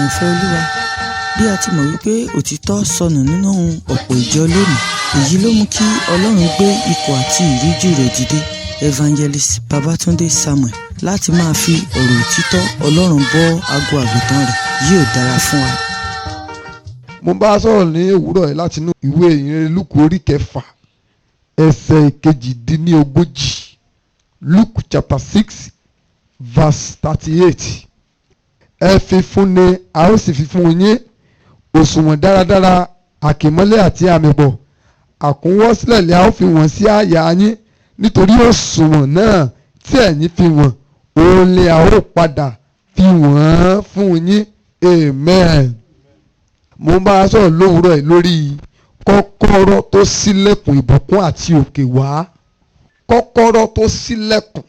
Àyànfẹ́ Olúwa, bí a ti mọ̀ wípé òtítọ́ sọnù nínú ọ̀pọ̀ ìjọ lónìí, èyí ló mú kí Ọlọ́run gbé ikọ̀ àti ìríjú rẹ̀ dìde, Evangelist Babatunde Samuel, láti máa fi ọ̀rọ̀ òtítọ́ Ọlọ́run bọ́ agbo àgùntàn rẹ̀. Yóò dára fún wa. Mo bá a sọ̀rọ̀ ní òwúrọ̀ yìí láti inú ìwé ìhìnrere Lúùkù orí 6, ẹsẹ̀ 38. Luke chapter 6 verse 38. Ẹ fi fúnni, a ó sì fi fún yín, òṣùwọ̀n dáradára, àkìmọ́lẹ̀ àti àmì pọ̀, àkúnwọ́sílẹ̀ ni a ó fi wọ̀n sí àyà yín, nítorí òṣùwọ̀n náà tí ẹ̀yin fi wọ̀n, òun ni a ó padà fi wọ̀n fún yín. Amen. Mo bá a sọ̀rọ̀ lówùúrọ̀ yìí lórí kọ́kọ́rọ́ tó ṣílẹ̀kùn ìbùkún àti òkè wá. Kọ́kọ́rọ́ tó ṣílẹ̀kùn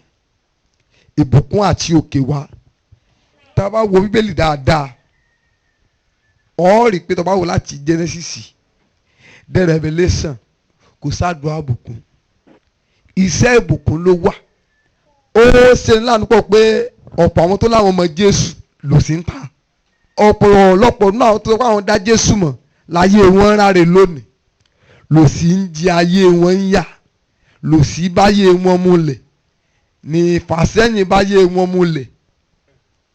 ìbùkún àti òkè wá. Tá a bá wo Bíbélì dáadáa, ọ rí i pé tó bá wò láti Genesis dé Revelation, kò sádùá ìbùkún, iṣẹ́ ìbùkún ló wà. Ó ṣe láàánú pọ̀ pé ọ̀pọ̀ àwọn tó láwọn ọmọ Jésù ló sì ń ta ọ̀pọ̀lọpọ̀ náà tó kọ́ àwọn dá Jésù mọ̀ láyé wọn ráre lónìí, lòsì ń jẹ ayé wọn ń yà, lòsì báyé wọn múlẹ̀ ní ìfàsẹ́yìn báyé wọn múlẹ̀.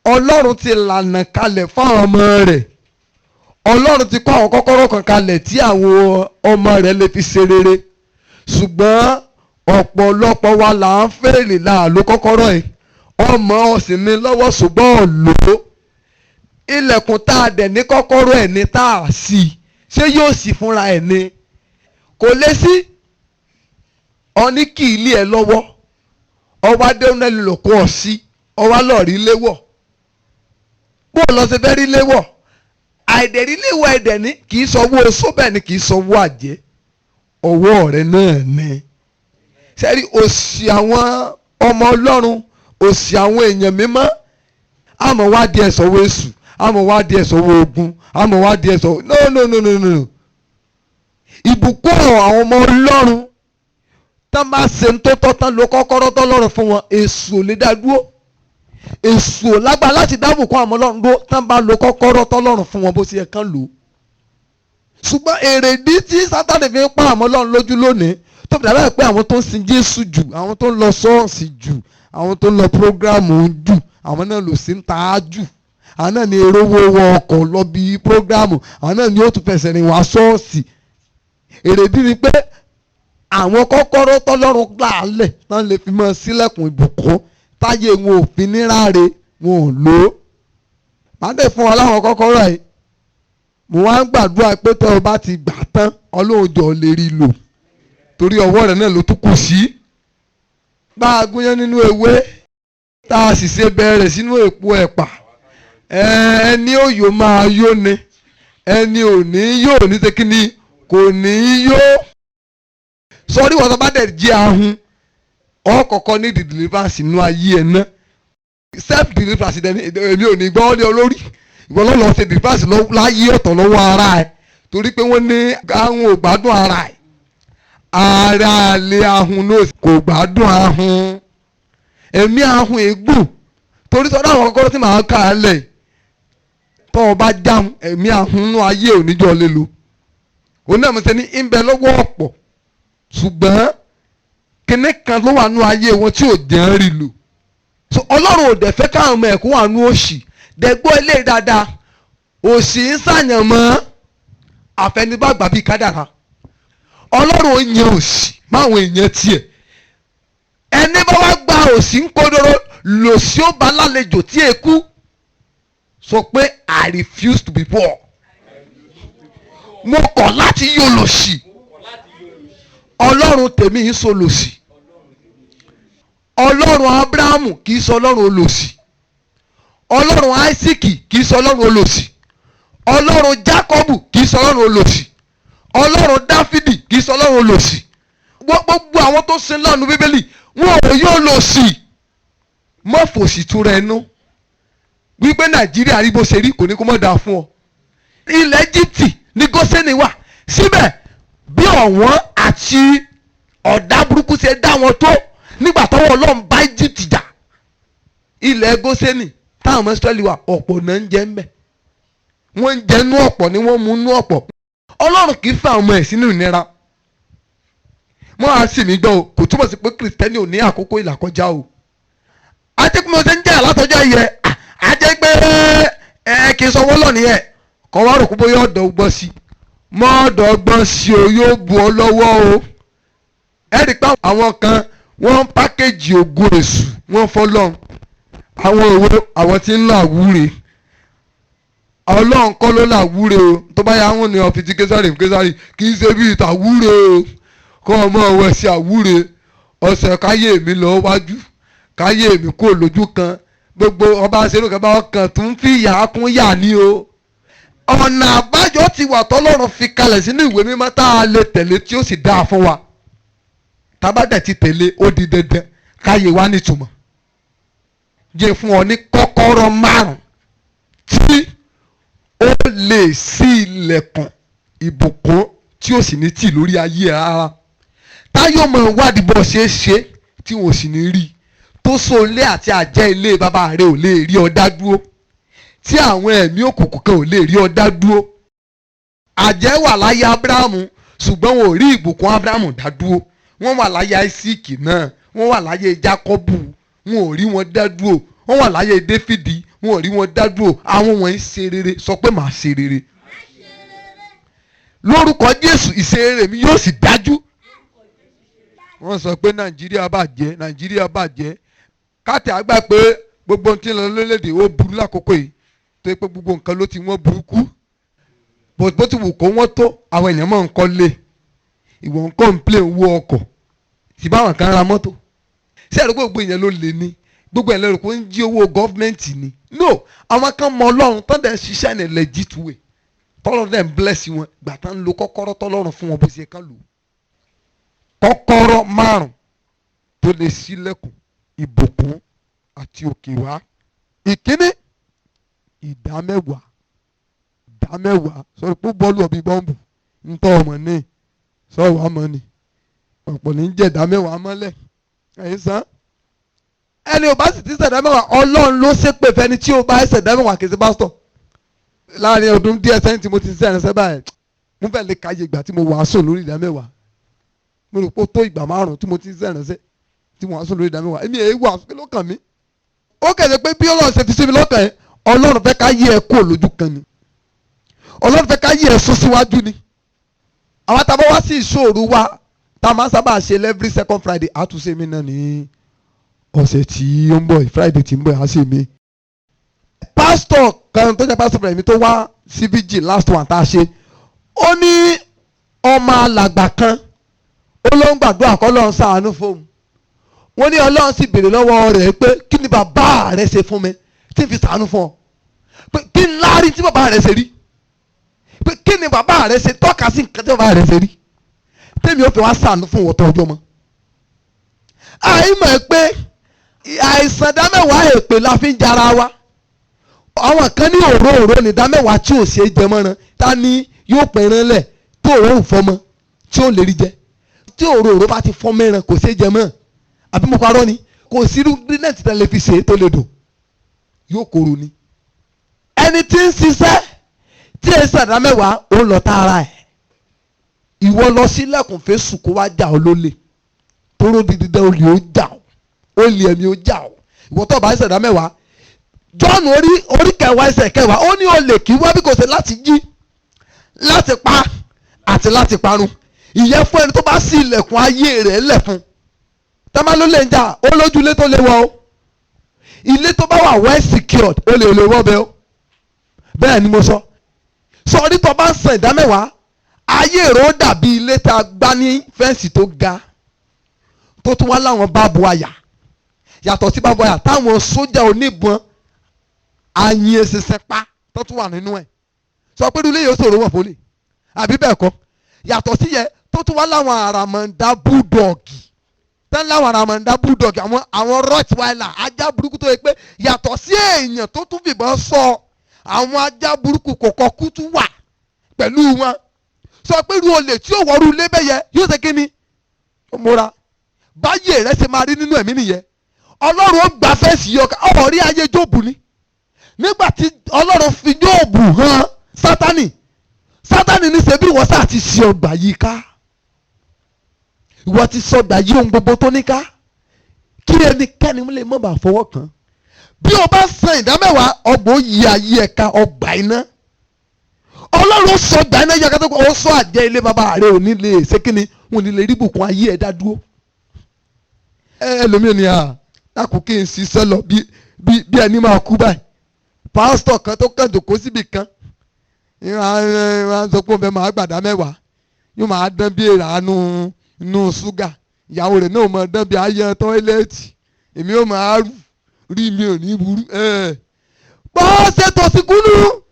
Ọlọ́run ti lànà kalẹ̀ fáwọn ọmọ rẹ̀. Ọlọ́run ti kọ́ àwọn kọ́kọ́rọ́ kan kalẹ̀ tí àwọn ọmọ rẹ̀ lè fi ṣe rere, ṣùgbọ́n ọ̀pọ̀lọpọ̀ wa là ń fèrè láàlú kọ́kọ́rọ́ yìí. Ọmọ ọ̀sìn ní lọ́wọ́, ṣùgbọ́n ọ̀lọ́ ilẹ̀kùn tá a dẹ̀ ní kọ́kọ́rọ́ ẹ̀ ní tá a sì ṣé yóò sì fúnra ẹ̀ ní kò lè sí. Ọní kì í lé ẹ lọ́wọ́, ọwọ́ adéhùn ẹ̀ lò kó ọ sí, ọwọ́ lọ́ọ̀rí léwọ̀. Bó o lọ ṣe fẹ́ rí léwọ̀? Àìdẹ̀rí léwọ̀ ẹ̀dẹ̀ ní kì í sọwọ́ oṣó, bẹ́ẹ̀ ni kì í sọwọ́ àjẹ́, ọwọ́ rẹ náà ni. Sẹ́rí òṣì àwọn ọmọ Ọlọ́run, òṣì àwọn èèyàn mímọ́, àmọ́ wá díẹ̀ sọ́wọ́ èṣù, àmọ́ wá díẹ̀ sọ́wọ́ ogun, àmọ́ wá díẹ̀ sọ́wọ́. No, no, no, no, no. Ìbùkún àwọn ọmọ Ọlọ́run, tán bá ṣe ń tó tọ́, tán lo kọ́kọ́rọ́ tọ́lọ́run fún wọn, èṣù ò lè dá dúró. Èṣù ò lágbára láti dábùkún àwọn ọmọ Ọlọ́run dúró tán bá lo kọ́kọ́rọ́ tọ́lọ́run fún wọn bó ṣe yẹ kán lò ó. Ṣùgbọ́n èrèdí tí Sátánì fi ń pa àwọn Ọlọ́run lójú lónìí, tó fi dàbẹ́ pé àwọn tó ń sin Jésù jù, àwọn tó ń lọ ṣọ́ọ̀ṣì jù, àwọn tó ń lọ program jù, àwọn náà lò sí ń ta á jù, àwọn náà ní èrò wọ ọkọ̀ lọ bí program, àwọn náà ní ó tún fẹsẹ̀ rìn wá ṣọ́ọ̀ṣì. Èrèdí ni pé àwọn kọ́kọ́rọ́ tọ́lọ́run gbà lẹ̀ tán lè fi mọ́ sílẹ̀kùn ìbùkún táyé wọn ò fi ní ráre, wọn ò lò ó. Màá dẹ̀ fún wa láwọn kọ́kọ́rọ́ yìí. Mo wá ń gbàdúrà pé tẹ́ ọ bá ti gbà tán, Ọlọ́run jọ lè rí lò, torí ọwọ́ rẹ̀ náà ló tún kù sí. Bá a gúnyán nínú ewé, tá a sì ṣe bẹ̀rẹ̀ sínú èpo ẹ̀pà, ẹni òyò máa yó ni, ẹni ò ní yóò ní ṣe kíni kò ní yó. Sọrí wọn tó bá dẹ̀ jẹ́ ahun, ọkọ̀ọ̀kọ̀ ní the deliverance inú ayé ẹ̀ ná, self deliverance dẹ̀ ní. Èmi ò ní gbọ́ ní olórí ìwọ lọ́lọ́ ṣe deliverance láyé ọ̀tọ̀ lọ́wọ́ ara ẹ̀, torí pé wọ́n ní ahun ò gbádùn ara ẹ̀, ara lé ahun náà kò gbádùn ahun, ẹ̀mí ahun ègbò. Torí sọ́dọ̀ àwọn kọ́kọ́rọ́ tí màá kà á lẹ̀, tọ́ ọ bá jáun, ẹ̀mí ahun nú ayé oníjọ́ lé lo òun náà. Mo ṣe ní ń bẹ lọ́wọ́ ọ̀pọ̀, ṣùgbọ́n kinní kan ló wà nú ayé wọn tí ò jẹ́ ń rí lò. So Ọlọ́run ò dẹ̀ fẹ́ káwọn ọmọ ẹ̀kún wà nú òṣì. Dẹ̀gbọ́ ilé dáadáa, òṣì ń sàyàn mọ́ àfẹnibàgbà bíi kádàrá. Ọlọ́run ò yan òṣì máwọn èèyàn tiẹ̀. Ẹni bá wá gba òṣì ń kódóró, lòṣì ó bá lálejò tí èkú. Sọ pé, "I refuse to be poor." Mo kọ̀ láti yọ lòṣì. Ọlọ́run tèmi ń so lòṣì. Ọlọ́run Abrahamu kì í sọ Ọlọ́run olòṣì. Ọlọ́run Isaac kì í sọ Ọlọ́run olòṣì. Ọlọ́run Jacob kì í sọ Ọlọ́run olòṣì. Ọlọ́run Dáfídì kì í sọ Ọlọ́run olòṣì. Gbogbo àwọn tó sin lọ́nu Bíbélì, wọn ò yóò lòṣì. Mọ́ fòṣì túra ẹnu wípé Nàìjíríà rí bó ṣe rí, kò ní kó mọ́ dáa fún ọ. Ilẹ̀ Íjíbítì ní Gósẹ́nì wà. Síbẹ̀, bí ọ̀wọ́n àti ọ̀dá burúkú ṣe dá wọn tó, nígbà tọ́wọ́ Ọlọ́run bá Íjíbítì jà, ilẹ̀ Gósẹ́nì táwọn ọmọ Ísírẹ́lì wà, ọ̀pọ̀ náà ń jẹ ń bẹ̀. Wọ́n ń jẹ nú ọ̀pọ̀ ni wọ́n mú nú ọ̀pọ̀. Ọlọ́run kì í fa ọmọ ẹ̀ sínú ìnira. Mọ́ a sì mí gbọ́ o, kò túmọ̀ sí pé Kìrìsìtẹ́nì ò ní àkókò ìlàkọjá o. Ajẹ́ pé mo ṣe ń jẹ́ àlátọ́jọ́ yẹ, ajẹ́ pé ẹ kì í sọ wọ́lọ̀ nìyẹn. Kọ́ wá rò kó bóyá ọ̀dọ̀ gbọ́n sí i. Mọ́ ọ̀dọ̀ gbọ́n sí o, yóò bu ọ lọ́wọ́ o. Ẹ rí i pé àwọn kan wọ́n ń pákéjì ògo èṣù wọ́n fọlọ́run. Àwọn òwe àwọn tí ń lọ àwúre, Ọlọ́run kọ́ ló làwúre o. Tó bá yà wọ́n ní ọ̀fìtì Késàrì Késàrì, kì í ṣe bíi tàwúre o. Kọ́ ọmọ ọwọ́ ẹ̀sìn àwúre ọ̀sẹ̀, káyé mi lọ wájú, káyé mi kó lójú kan. Gbogbo ọba ṣerú kan bá ọkàn tún fi yà á kún yà ní o. Ọ̀nà àbájọ ti wà tọ́lọ́run fi kalẹ̀ sínú ìwé mímọ́ tá a lè tẹ̀lé tí ó sì dáa fún wa. Tá a bá dẹ̀ ti tẹ̀lé, ó di dandan káyé wa nítumọ̀. Jẹ́ fún ọ ní kọ́kọ́rọ́ márùn tí ó lè ṣí ilẹ̀kùn ìbùkún tí ó sì ní tì lórí ayé ẹ rárá, táyọ̀ mọ̀ wádìí bọ́ ṣe é ṣe tí wọ́n sì ní rí, tó so ilé àti àjẹ́ ilé bàbá rẹ ò lè rí ọ dá dúró, tí àwọn ẹ̀mí òkùnkùn kan ò lè rí ọ dá dúró. Àjẹ́ wà láyé Ábúráhámù, ṣùgbọ́n wọn ò rí ìbùkún Ábúráhámù dá dúró. Wọ́n wà láyé Áísíkì náà, wọ́n wà láyé Jákọ́bù, wọn ò rí wọn dá dúró. Wọ́n wà láyé Dáfídì, wọn ò rí wọn dá dúró. Àwọn wọ̀nyí ṣe rere. Sọ pé, "Màá ṣe rere lórúkọ Jésù, ìṣeré mi yóò sì dájú." Wọ́n sọ pé Nàìjíríà bàjẹ́, Nàìjíríà bàjẹ́. Káàtì àgbà pé gbogbo ohun tí ń lọ lórílẹ̀‐èdè ó burú lákòókò yìí, tó yẹ pé gbogbo nǹkan ló ti wọ́n burúkú. Bó ti wù kó wọ́n tó, àwọn èèyàn máa ń kọ́ lé. Ìwọ ń complain owó ọkọ̀ tí báwọn kan ra mọ́tò. Ṣé ẹ̀rọ gbogbo èèyàn ló lè ní gbogbo ẹ̀ lẹ́rù kó ń jí owó government ni? No, àwọn kan mọ Ọlọ́run tán dẹ̀ ń ṣiṣẹ́ ní legit way, tọ́lọ́run dẹ̀ ń bless wọn gbà tán ń lo kọ́kọ́rọ́ tọ́lọ́run fún wọn bó ṣe kán lò ó. Kọ́kọ́rọ́ márùn tó lè ṣílẹ̀kùn ìbùkún àti òkè wá. Ìkíní, ìdámẹ́wàá. Ìdámẹ́wàá, sọ pé bọ́ọ̀lù ọ̀bí bọ́ǹbù ń tọ́ ọmọ ní sọ̀wọ́ àmọ́ ni ọ̀pọ̀ ní jẹ́ ìdámẹ́wàá mọ́lẹ̀ ẹ̀yin sàn. Ẹni ò bá sì ti ṣẹ̀dámẹ́wàá, Ọlọ́run ló ṣépè fẹ́ni tí ò bá ṣẹ̀dámẹ́wàá, kì í ṣe pásítọ̀. Láàrin ọdún díẹ̀ sẹ́yìn tí mo ti ṣe ẹ̀ránṣẹ́ báyìí, mo fẹ́ lè káyé ìgbà tí mo wàásù lórí ìdámẹ́wàá. Mo rò pé ó tó ìgbà 5 tí mo ti ṣe ẹ̀ránṣẹ́ tí mo wàásù lórí ìdámẹ́wàá. Èmi èyí wàásù kí ló kàn mí. Ó kẹ̀sẹ̀ pé bí Ọlọ́run ṣe fi sí mi lọ́kàn yẹn, Ọlọ́run fẹ́ ká yí ẹ kó lójú kan ni, Ọlọ́run fẹ́ ká yí ẹ sún síwájú ni. Àwọn tá a bá wá sí ìṣòro wa tá a máa ń sábà ṣe every second Friday, àtúnṣe mi náà ní ọ̀sẹ̀ tí ó ń bọ̀, Friday tí ń bọ̀, á sì mi. Pásítọ̀ kan tó jẹ́ pásítọ̀ rẹ̀ mi tó wá CVG last one tá a ṣe, ó ní ọmọ alàgbà kan, ó ló ń gbàdúrà kọ́ lọ́n ṣàánú fóun. Wọ́n ní Ọlọ́run sì béèrè lọ́wọ́ rẹ̀ pé, "Kí ni bàbá rẹ̀ ṣe fún mi tí n fi ṣàánú fún ọ?" Pé kí n láárí tí bàbá rẹ̀ ṣe rí, pé kí ni bàbá rẹ̀ ṣe, tọ́ka sí nǹkan tí bàbá rẹ̀ ṣe rí tèmi ò fi wá ṣàánú fún wọ́tọ̀ ọjọ́ mọ́. Àìmọ̀ pé àìsàn dámẹ́wàá, èpè la fi ń jara wa. Àwọn kan ní òró ní dámẹ́wàá tí ò ṣe é jẹ mọ́ran. Ta ni yóò pẹ̀ràn lẹ̀ tó òró fọmọ tí ò lè rí jẹ? Tí òróró bá ti fọ́ mẹ́ran, kò ṣeé jẹ mọ́. Àbí mo parọ́ ni? Kò sí ingredient tẹ́lẹ̀ fi ṣe é tó lè dùn, yóò korò ni. Ẹni tí ń ṣiṣẹ́ tí èsì àdá mẹ́wàá, ó ń lọ tààrà ẹ̀. Ìwọ lọ sílẹ̀kùn fésù kó wá jà ọ́ lólè, tóró dídí olè ó jà ọ́, olè ẹ̀mí ó jà ọ́. Ìwọ tó bá ṣẹ̀dá mẹ́wàá, John orí 10 ẹsẹ̀ 10, ó ní olè kí wá bí kò ṣe láti jí, láti pa àti láti parun. Ìyẹn fún ẹni tó bá ṣí ilẹ̀kùn ayé rẹ̀ lẹ̀ fún. Tẹ́lẹ̀ ló lè ń jà, ó lójú ilé tó lè wọ̀ o. Ilé tó bá wà well secured, ó lè wọ́ bẹ́ẹ̀ o. Bẹ́ẹ̀ ni mo sọ. Sọrí tó bá ń san ìdámẹ́wàá, ayé rẹ̀ ó dàbí ilé tá a gbá ní fence tó ga, tó tún wá láwọn barbed wire. Yàtọ̀ sí barbed wire, táwọn sójà oníbọn ayin eṣinṣin pa tó tún wà nínú ẹ̀. Sọ pé ilé yóò ṣòro wọ̀ fólè, àbí bẹ́ẹ̀ kọ́? Yàtọ̀ sí yẹ, tó tún wá láwọn àràmọ̀ǹdà bulldog, tán láwọn àràmọ̀ǹdà bulldog, àwọn rottweiler, ajá burúkú tó yẹ pé yàtọ̀ sí èèyàn tó tún fìbọn sọ, àwọn ajá burúkú kòkó kú tún wà pẹ̀lú wọn. Sọ pé irú olè tí ó wọrú ilé bẹ́ẹ̀ yẹ yóò ṣe kí ni? Ó múra. Báyé rẹ ṣe máa rí nínú ẹ̀mí nìyẹn. Ọlọ́run ó gba fence yọ ọ̀rí ayé Jóòbù ni. Nígbà tí Ọlọ́run fi Jóòbù hàn Sátani, Sátani ní ṣe bí ìwọ sáà ti ṣe ọgbà yìí ká, ìwọ ti sọ ọgbà yìí ohun gbogbo tó ní ká, kí ẹnikẹ́ni lè má bàa fọwọ́ kàn. Bí o bá san ìdámẹ́wàá, ọgbà ó yí ayé ẹ̀ka ọgbà iná. Ọlọ́run sọ ọgbà iná yẹ ká tó kọ́ ọ sọ àjẹ́ ilé bàbá rẹ ò ní lè ṣe kíni, wọn ò ní lè rí bùkún ayé ẹ̀ dá dúró. Ẹlòmíràn ni à lákòó kí n ṣiṣẹ́ lọ bí bí ẹni máa kú báyìí. Pásítọ̀ kan tó kàn jòkó síbi kan, ìwọ̀n sọ pé òun fẹ́ máa gbàdá mẹ́wàá, yóò máa dán bí èèrà nú ṣúgà. Ìyàwó rẹ̀ náà máa dán bí ayé toilet. Èmi ò máa rí mi ò ní burú. Bọ́ ṣe tòsí kúnú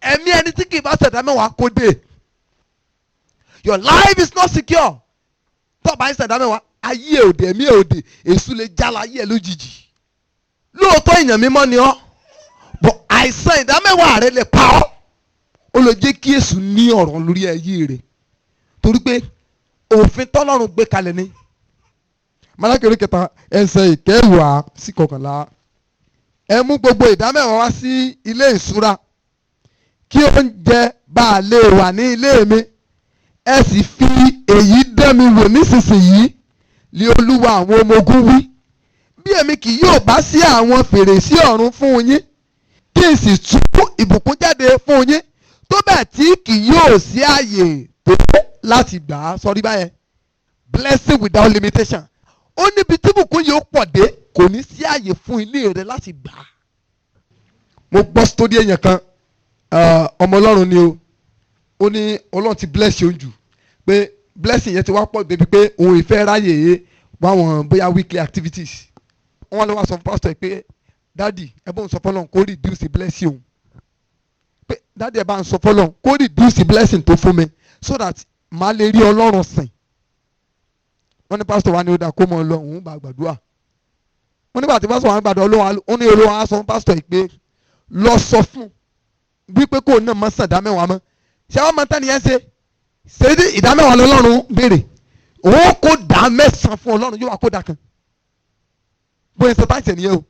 ẹ̀mí ẹni tí kì í bá ṣẹ̀dá mẹ́wàá kó dé. Your life is not secure. Tó o bá ń ṣẹ̀dá mẹ́wàá, ayé òde, ẹ̀mí òde, èṣù lè jálá ayé ẹ̀ lójijì. Lóòótọ́ èèyàn mímọ́ ni ọ́, bọ̀ àìsàn ìdámẹ́wàá rẹ lè pa ọ́. Ó lè jẹ́ kí èṣù ní ọ̀rọ̀ lórí ayé rẹ̀, torí pé òfin tọ́lọ́run gbé kalẹ̀ ni. Málákì orí 3 ẹsẹ̀ 10 sí 11. Ẹ mú gbogbo ìdámẹ́wàá wá sí ilé ìṣúra, kí oúnjẹ bá a lè wà ní ilé mi. Ẹ sì fi èyí dán mi wò nísinsìnyí, lé Olúwa àwọn ọmọ ogun wí, bí èmi kì yóò bá sí àwọn fèrèsé ọ̀run fún yín, kí n sì tú ìbùkún jáde fún yín, tó bẹ́ẹ̀ tí kì yóò sí ààyè tó láti gbà á. Sọrí báyẹn, blessing without limitation. Ó níbi tí ìbùkún yìí ó pọ̀ dé, kò ní sí ààyè fún ilé rẹ láti gbà á. Mo gbọ́ sítódì èèyàn kan, ọmọ Ọlọ́run ni o. Ó ní Ọlọ́run ti bless òun jù, pé blessing yẹn ti wá pọ̀ débi pé òun ìfẹ́ ráyè wáwọn bóyá weekly activities. Wọ́n lọ wá sọ fún pastor pé, "Daddy, ẹ bóun sọ fọlọ́run kó reduce blessing òun, pé daddy, ẹ bá ń sọ fọlọ́run kó reduce blessing tó fún mi, so that màá lè rí Ọlọ́run sìn." Wọ́n ní pastor wa ní ó dáa, kó mọ̀ lọ, òun bá gbàdúrà. Wọ́n nígbà tí pastor wa ń gbàdúrà, Olúwa, ó ní Olúwa á sọ fún pastor yìí pé lọ sọ fún wípé kó náà má sàn ìdámẹ́wàá mọ́. Ṣé wọ́n máa ń tẹ́ni yẹn ṣe ṣe ìdámẹ́wàá lọ́lọ́run béèrè? Òun kò dá mẹ́sàn-án fún Ọlọ́run, yóò wá kó dà kan. Bóyá sọ táìsì nìyẹn o.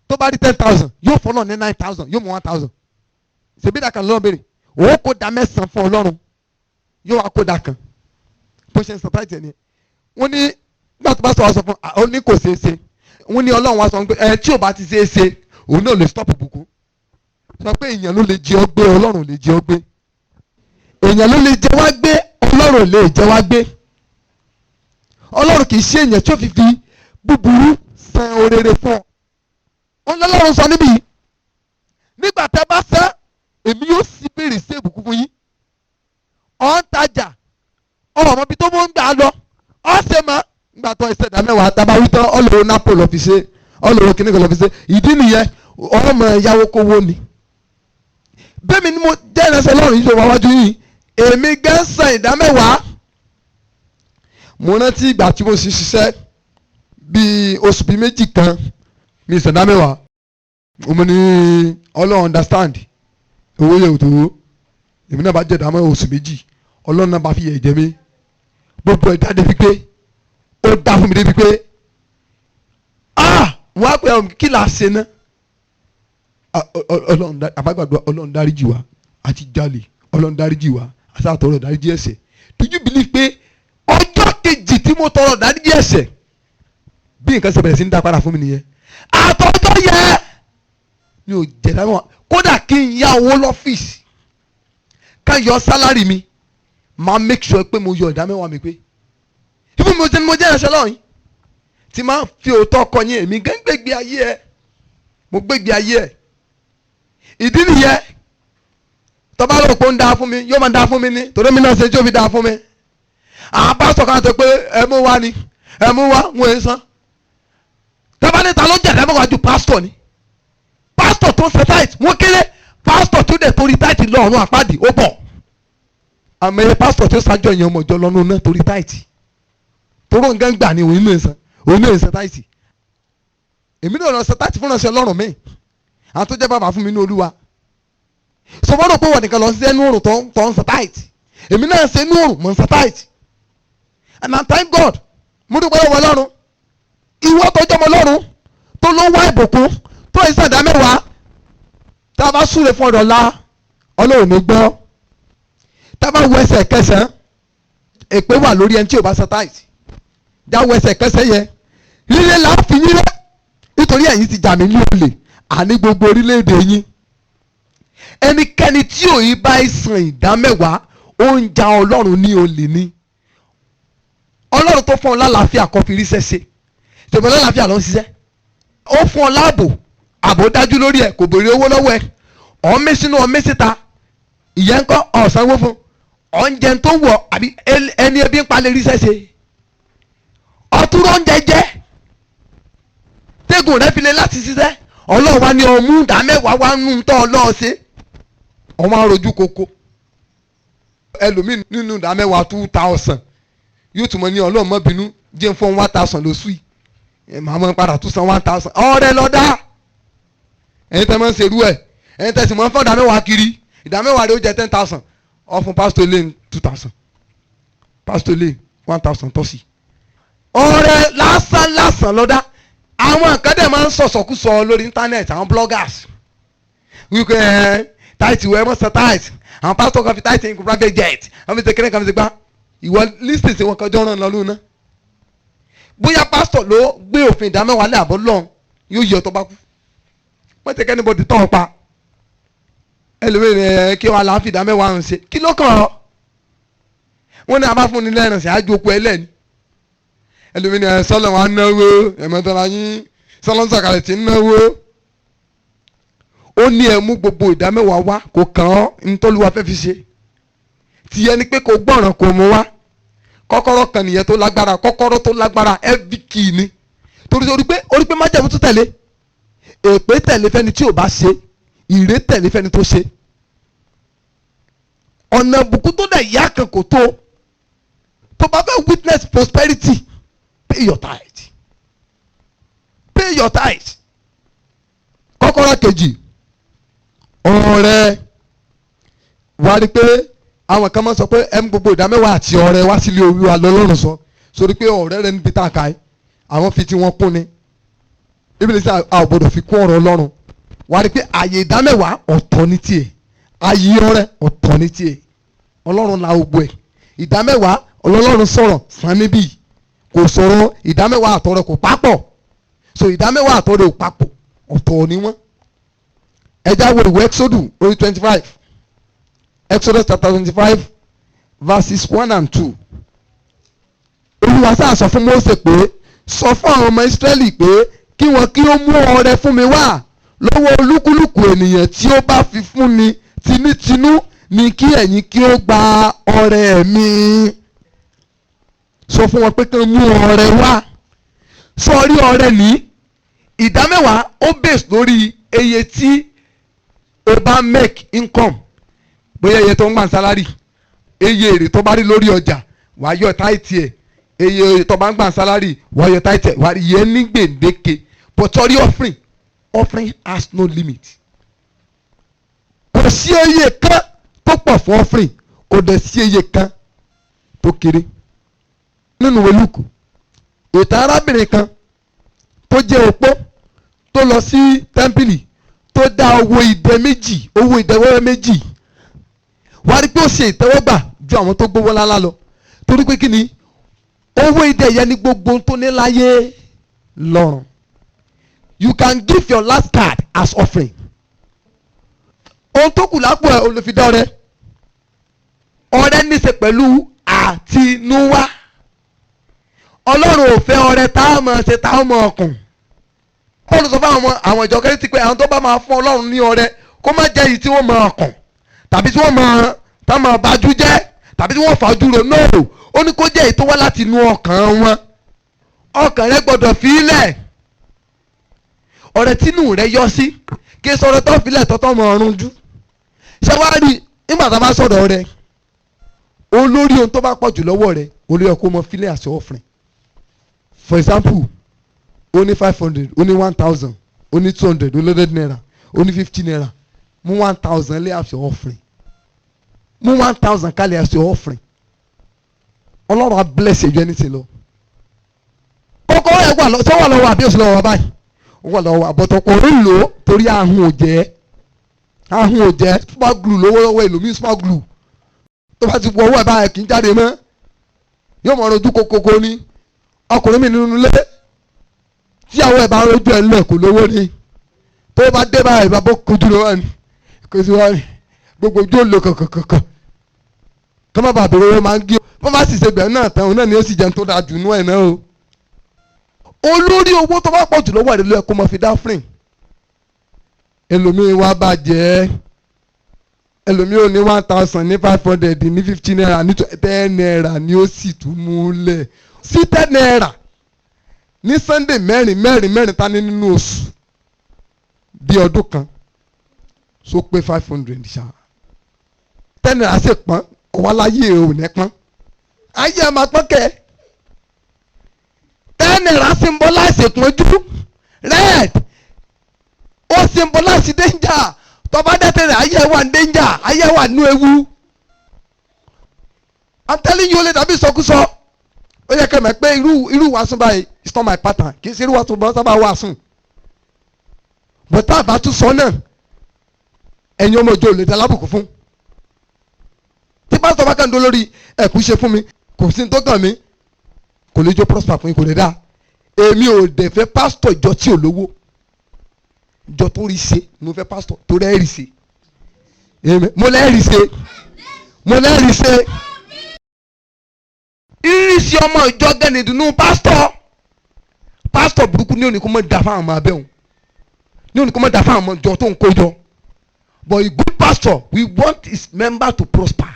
Tó bá rí 10,000, yóò fọlọ́ ní 9,000, yóò mú 1,000. Ṣèbí dà kan lọ́run béèrè? Òun kò dá mẹ́sàn-án fún Ọlọ́run, yóò wá kó dà kan. Bó ṣe ń sọ táìsì nìyẹn. Wọ́n ní nígbà tó bá sọ wá sọ fún ọ ní kò ṣeé ṣe. Wọ́n ní Ọlọ́run wá sọ pé ẹ tí ò bá ti ṣeé ṣe, òun náà lè stop bùkún. Sọ pé èèyàn ló lè jẹ ọ gbé, Ọlọ́run lè jẹ ọ gbé. Èèyàn ló lè jẹ wá gbé, Ọlọ́run lè jẹ wá gbé. Ọlọ́run kì í ṣe èèyàn tí ó fi búburú san orere fún ọ. Ó lọ́lọ́run sọ níbí, nígbà tẹ́ bá sẹ́, èmi yóò sì béèrè sí ìbùkún fún yín. Ọ̀ ń tajà, ọmọ ibi tó mọ̀ ń gbà lọ, ọ̀ ṣe mọ́ nígbà tó ẹsẹ̀ ìdá mẹ́wàá tábà wí tán, ọlọ́wọ́ napo lọ fi ṣe, ọlọ́wọ́ kíní kan lọ fi ṣe. Ìdí nìyẹn, ọmọ ẹ̀yáwó kówó ni. Bẹ́ẹ̀ mi ni mo jẹ́ ìrẹsẹ̀ Ọlọ́run yìí tó wá wájú yìí, èmi gán san ìdá mẹ́wàá. Mo rántí ìgbà tí mo sì ṣiṣẹ́ bíi oṣù bíi 2 kan, mi san ìdá mẹ́wàá. Mo ní Ọlọ́run understand, owó yẹ òtò. Èmi náà bá jẹ́ ìdá mẹ́wàá oṣù 2, Ọlọ́run náà bá fi yẹ jẹ mí. Gbogbo ẹ̀ dá débi pé ó dá fún mi débi pé, ah, wọ́n á pè ọ́, kí là á ṣe ná? Ọlọ́run àbágbàdo, Ọlọ́run dáríjì wá, àti jalè, Ọlọ́run dáríjì wá, àti àtọrọ dáríjì ẹ̀ṣẹ̀. Do you believe pé ọjọ́ kejì tí mo tọrọ dáríjì ẹ̀ṣẹ̀, bí nǹkan ṣe bẹ̀rẹ̀ sí ní dá padà fún mi nìyẹn? Àtọ́jọ́ yẹ mi ò jẹ̀ dáná. Kódà kí n yá owó lọ́fíìsì, ká yọ salary mi, máa make sure pé mo yọ ìdá mẹ́wàá mi, pé ibi mo jẹ́ ni mo jẹ́ ìránṣẹ́ lọ́yìn tí máa fi òótọ́ kọ yín. Èmi gán gbégbé ayé ẹ, mo gbégbé ayé ẹ. Ìdí nìyẹn, tọ́ba rò pé ó ń dáa fún mi, yóò máa dáa fún mi ní torí mi náà ṣe tí ó fi dáa fún mi. Àwọn pásítọ̀ kan sọ pé ẹ mú wá ni, ẹ mú wá, wọn ò san. Tọ́ba níta ló jẹ̀dá mẹ́wàá ju pásítọ̀ ni. Pásítọ̀ tó ń ṣe tithe wọ́n kéré. Pásítọ̀ tó dẹ̀ torí tithe lọ ọ̀run àpáàdì ó bọ̀. Àmọ́ ẹ pásítọ̀ tó ṣáájú ẹ̀yàn ọmọ ìjọ lọ́nù náà torí tithe, toró nǹkan gbà ní òun náà san, òun náà san tithe. Èmi náà lọ san tithe fún ìránṣẹ́ Ọlọ́run mi, àwọn tó jẹ́ bàbá fún mi ní Olúwa. Sọfọ́dọ̀ pé wọ́n nìkan lọ sí ẹnu òrùn tó ń san tithe. Èmi náà ṣe inú òrùn, mò ń san tithe, and I thank God. Mo dúpẹ́ lọ́wọ́ Ọlọ́run. Ìwọ tó jọmọ Ọlọ́run tó ló wá ìbùkún, tó ìsàdá mẹ́wàá, tá a bá súre fún ọ̀dọ̀ la Ọlọ́run ní gbọ́. Tá a bá wo ẹsẹ̀ kẹsàn-án, èpè wà lórí ẹni tí ò bá san tithe. Dáwọ́ ẹsẹ̀ kẹsàn-án yẹn, lílé là ń fi yín rẹ́ nítorí ẹ̀yin ti jà mí ní olè, àní gbogbo orílẹ̀-èdè yín. Ẹnikẹ́ni tí ò yí bá san ìdá mẹ́wàá, ó ń ja Ọlọ́run ní olè ni. Ọlọ́run tó fún ọ lálàáfíà kó fi ríṣẹ́ ṣe, tèmi lálàáfíà ló ń ṣiṣẹ́. Ó fún ọ láàbò, àbò dájú lórí ẹ, kò béèrè owó lọ́wọ́ ẹ. Ọ̀ ń mí sínú, ọ̀ ń mí síta, ìyẹn ń kọ́ ọ̀sánwó fún ọ̀ ń jẹun tó wọ̀, àbí ẹni ebi ń palẹ̀ ríṣẹ́ ṣe. Ọtúrọ̀ oúnjẹ jẹ́ tẹ́gùn rẹ fi lé láti ṣiṣẹ́. Ọlọ́run wa ní ọmú ìdá mẹ́wàá wa nù tọ́ ọlọ́ọ̀ ṣe, ọmọ arojú koko. Ẹlòmíì nínú ìdá mẹ́wàá 2,000, yóò tún mọ ní Ọlọ́run mọ́ bínú, jẹ́ fún 1,000 lóṣù yìí, màá mọ́ padà tún san 1,000. Ọ̀rẹ́ lọ́dá ẹ̀yin tẹ́ máa ń ṣerú ẹ̀, ẹ̀yin tẹ́ sì máa ń fọ́ ìdá mẹ́wàá kiri, ìdá mẹ́wàá rẹ̀ ó jẹ́ 10,000, ó fún pásítọ̀ lé 2,000, pásítọ̀ lé 1,000 tọ́sí. Ọ̀rẹ́ lásán lásán lọ́dá. Àwọn kan dẹ̀ máa ń sọ̀sọ̀kúsọ lórí internet, àwọn bloggers, wípé ẹ tithe wẹ́ mọ́ san tithe, àwọn pásítọ̀ kan fi tithe ń private jet, àwọn fi ṣe kéré kan fi ṣe gbá. Ìwọ listen sí wọn kan jọ́ ràn lọ lónà. Bóyá pásítọ̀ ló gbé òfin ìdámẹ́wàá lé àbọ̀ lọ́n, yóò yọ tó bá kú. Wọ́n ti kẹ́ni bọ́dì tán pa ẹlòmíràn ẹ kí wọn àlàáfíà ìdámẹ́wàá ń ṣe kí ló kàn ọ́. Wọ́n ní abáfúnni lẹ́rìn sí àjòkó ẹlẹ́ni. Ẹlòmíràn ẹ sọ́lọ̀ wọn á náwó ẹ̀mọ́tọ́ra yín, sọ́lọ́ ń sọ̀kalẹ̀ tí ń náwó. Ó ní ẹ mú gbogbo ìdámẹ́wàá wá, kò kàn ọ́. Ntọ́lúwa fẹ́ fi ṣe tìyẹn ni pé kò gbọ́ràn, kò mú wá. Kọ́kọ́rọ́ kan nìyẹn tó lágbára, kọ́kọ́rọ́ tó lágbára, every key ni, torí orí pé orí pé májẹ̀mú tó tẹ̀lé, èpè tẹ̀lé fẹ́ni tí ò bá ṣe, ìrè tẹ̀lé fẹ́ni tó ṣe. Ọ̀nà ìbùkún tó dẹ̀ yá kan kò tó. Tó bá fẹ́ witness prosperity, pay your tithe, pay your tithe. Kọ́kọ́rọ́ kejì, ọrẹ. Wá rí pé àwọn kan máa ń sọ pé ẹ mú gbogbo ìdámẹ́wàá àti ọrẹ wá sílé Olúwa lọ́lọ́run sọ, sórí pé ọ̀rẹ́ rẹ níbi tá a kà í, àwọn fi tí wọ́n kún ni. Ibi tí a ò gbọdọ̀ fi kún ọ̀rọ̀ Ọlọ́run. Wá rí pé àyè ìdámẹ́wàá ọ̀tọ̀ ní tiẹ̀, àyè ọrẹ ọ̀tọ̀ ní tiẹ̀. Ọlọ́run la gbogbo ẹ̀. Ìdámẹ́wàá, Ọlọ́run sọ̀rọ̀ san níbí, kò sọ̀rọ̀ ìdámẹ́wàá àtọrẹ kò papọ̀. So ìdámẹ́wàá àtọrẹ ò papọ̀, ọ̀tọ̀ ni wọ́n. Ẹ já wo ìwé Exodus orí 25, Exodus chapter 25, verses 1 and 2. Olúwa sáà sọ fún Mósè pé, sọ fún àwọn ọmọ Ísírẹ́lì pé kí wọn kí ó mú ọrẹ fún mi wá lọ́wọ́ olúkúlùkù ènìyàn tí ó bá fi fún ni tinútinú ni kí ẹ̀yin kí ó gba ọrẹ mi. Sọ fún wọn pé kí wọ́n mú ọrẹ wá. Sọrí ọrẹ ní ìdámẹ́wàá, ó base lórí iye tí o bá make income, bóyá iye tó ń gbà salary, iye èrè tó bá rí lórí ọjà, wàá yọ tithe ẹ̀. Iye tó bá ń gbà salary, wàá yọ tithe ẹ̀, wàá yẹ ní gbèǹdéke. But sorry, offering, offering has no limit. Kò sí iye kan tó pọ̀ fún offering, kò dẹ̀ sí iye kan tó kéré. Nínú ìwé Lúùkù, ìtàn arábìnrin kan tó jẹ́ opó tó lọ sí tẹ́ḿpìlì, tó dá owó idẹ méjì, owó idẹ wẹ́wẹ́ méjì, wàá rí pé ó ṣe ìtẹ́wọ́gbà ju àwọn tó gbówó ńláńlá lọ. Torí pé kí ni? Owó idẹ yẹn ní gbogbo tó ní láyé lọ́rùn. You can give your last card as offering. Ohun tó kù lápò ẹ̀ olùfidá ọrẹ. Ọrẹ ní í ṣe pẹ̀lú àtinúwá. Ọlọ́run ò fẹ́ ọrẹ tá a máa ṣe tá a máa kùn. Paul sọ fún àwọn ìjọ Kérésì pé àwọn tó bá máa fún Ọlọ́run ní ọrẹ, kó má jẹ́ èyí tí wọ́n máa kùn tàbí tí wọ́n máa tá máa bájú jẹ́ tàbí tí wọ́n fàájú ro. No, ó ní kó jẹ́ èyí tó wá láti inú ọkàn wọn. Ọkàn rẹ gbọ́dọ̀ fi í lẹ̀. Ọrẹ tínú rẹ yọ sí, kí sọ̀rọ̀ tó filẹ̀ tọ́tọ́ mọ ọrùn jú. Ṣé wàá rí nígbà tá a bá sọ̀rọ̀ rẹ, olórí ohun tó bá pọ̀ jù lọ́wọ́ rẹ, olórí ọkọ̀ mọ filẹ̀ àṣẹ offering. For example, ó ní 500, ó ní 1,000, ó ní 200, ó ní ₦100, ó ní ₦50. Mú 1,000 lé àṣẹ offering. Mú 1,000 kálẹ̀ àṣẹ offering. Ọlọ́run á bless you anything lọ. Kọ́kọ́rọ́ ẹ̀ wà lọ sọ́wọ́ lọ́wọ́ àbí òsì lọ́wọ́ báyìí? Ó wà lọ́wọ́ àbọ̀tọ̀, kò ń lò ó torí ahun ò jẹ́. Ahun ò jẹ́ super glue lówó lọ́wọ́ ẹlòmíì, super glue tó bá ti wọ ọwọ́ ẹ̀ báyìí kì í jáde mọ́, yóò mọ̀ rojú kokoko ní. Ọkùnrin mi nínú ilé tí àwọn ẹ̀ bá rojú ẹ̀ ńlẹ̀, kò lówó ni. Tó bá dé báyìí, bá bó kojú ló wà ní kò sí wà ní gbogbo ojú ò lò kọ̀kọ̀kọ̀kọ̀ kọ́ má bàa bèrè owó máa ń gé. Wọ́n bá sì ṣe bẹ̀rẹ̀ náà tán, òun náà ni ó sì jẹun tó dáa jù nú ẹ̀ náà o. Olórí owó tó bá pọ̀ jù lọ́wọ́ rẹ̀ ló yẹ kó máa fi dá offering. Ẹlòmíín wá bàjẹ́, ẹlòmíín ò ní 1,000, ní 500, ní 50 naira, ní 10 naira ni ó sì tún mú lẹ̀ sí 10 naira ní Sunday mẹ́rin mẹ́rin mẹ́rin ta ní nínú oṣù bí ọdún kan so pé 500 ṣá. 10 naira sì pọ́n ọwọ́ láyé ò ní pọ́n, ayé ẹ̀ máa pọ́n kẹ́. 10 naira symbolize ìpọ́njú, red ó symbolize danger. Tọ́ba dẹ́tẹ̀rẹ̀, ayé ẹ̀ wà ní danger, ayé ẹ̀ wà nínú ewu. I'm telling you, ó lè dàbí ìsọkúsọ. Ó yẹ kẹ́ mọ̀ pé irú wàásù báyìí, it's not my pattern. Kì í ṣe irú wàásù bá sábà wàásù, but tá a bá tún sọ náà, ẹ̀yin ọmọ ìjọ ò lè dá lábùkù fún. Tí pásítọ̀ bá kàn dó lórí ẹ̀kú ṣe fún mi, kò sí ní tó kàn mí, kò lè jó prosper fún yín, kò lè dá. Èmi ò dẹ̀ fẹ́ pásítọ̀ ìjọ tí ò lówó. Ìjọ tó rí ṣe ni mo fẹ́, pásítọ̀ tó rẹ́ rí ṣe. Mo lẹ́rìí ṣe, mo lẹ́rìí ṣe. Ìrísí ọmọ ìjọ gẹ́ni ìdùnnú pásítọ̀. Pásítọ̀ burúkú ní òní kó mọ̀ dá fáwọn ọmọ abẹ́ òun, ní òní kó mọ̀ dá fáwọn ọmọ ìjọ tó ń kó jọ. But a good pastor, we want his member to prosper.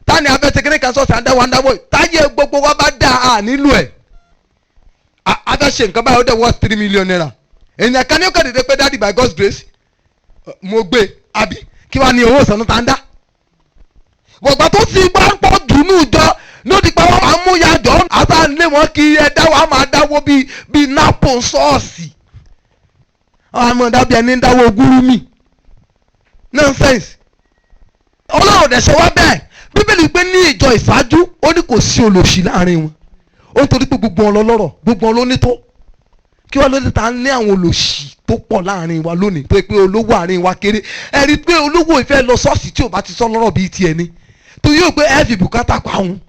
Tani abẹ́ kékeré kan sọ̀tì àdáwọ̀ àdáwọ̀ táyé gbogbo wa bá dá a nílò ẹ̀, abẹ́ ṣe nǹkan báyìí, ó dẹ̀ worth 3 million naira. Èèyàn kan ní ó kàn dédé pé, "Daddy, by God's grace, mo gbé." Àbí kí wàá ní owó ìsọ̀nù tá ń dá bọ̀gbà tó sì gbọ́ pọ̀ dùnú jọ ní ó ti pa wọ́n máa mú yàjọ́ àtàlẹ́ wọn kí ẹ dá wa máa dáwọ́ bíi napo ṣọ́ọ̀ṣì, àwọn àmọ́ dábìí ẹni ń dáwọ́ gúrúmì. Nonsense. Ọlọ́run dẹ̀ ṣe wá bẹ́ẹ̀. Bíbélì pé ní ìjọ ìṣáájú, ó ní kò sí olòṣì láàrin wọn. Ó ń torí pé gbogbo wọn lọ́lọ́rọ̀, gbogbo wọn ló ní tó. Kí wọ́n lóde ta ní àwọn olòṣì tó pọ̀ láàrin wa lónìí, tó yẹ pé olówó àárín wa kéré? Ẹ rí i pé olówó ìfẹ́ lọ ṣọ́ọ̀ṣì tí ò bá ti sọ lọ́rọ̀ bíi tiẹ̀ ni tó yóò pé ẹ fi bùkátà pa òun.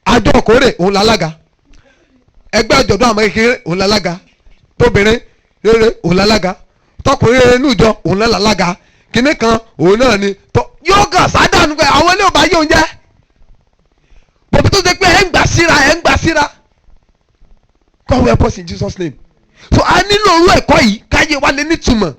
Àjọ kórè, òun lálága. Ẹgbẹ́ àjọ̀dún àwọn kékeré, òun lálága. Tóbìnrin rere, òun lálága. Tọkùnrin rere nújọ, òun lálága. Kinní kan òun náà ni tọ yóò kàn sádànù pé àwọn ilé ò bá yóò jẹ́ bòbí tó ṣe pé ẹ̀ ń gbà síra, ẹ̀ ń gbà síra. God will help us in Jesus' name. So a nílò orú ẹ̀kọ́ yìí káyé wa lè nítumọ̀.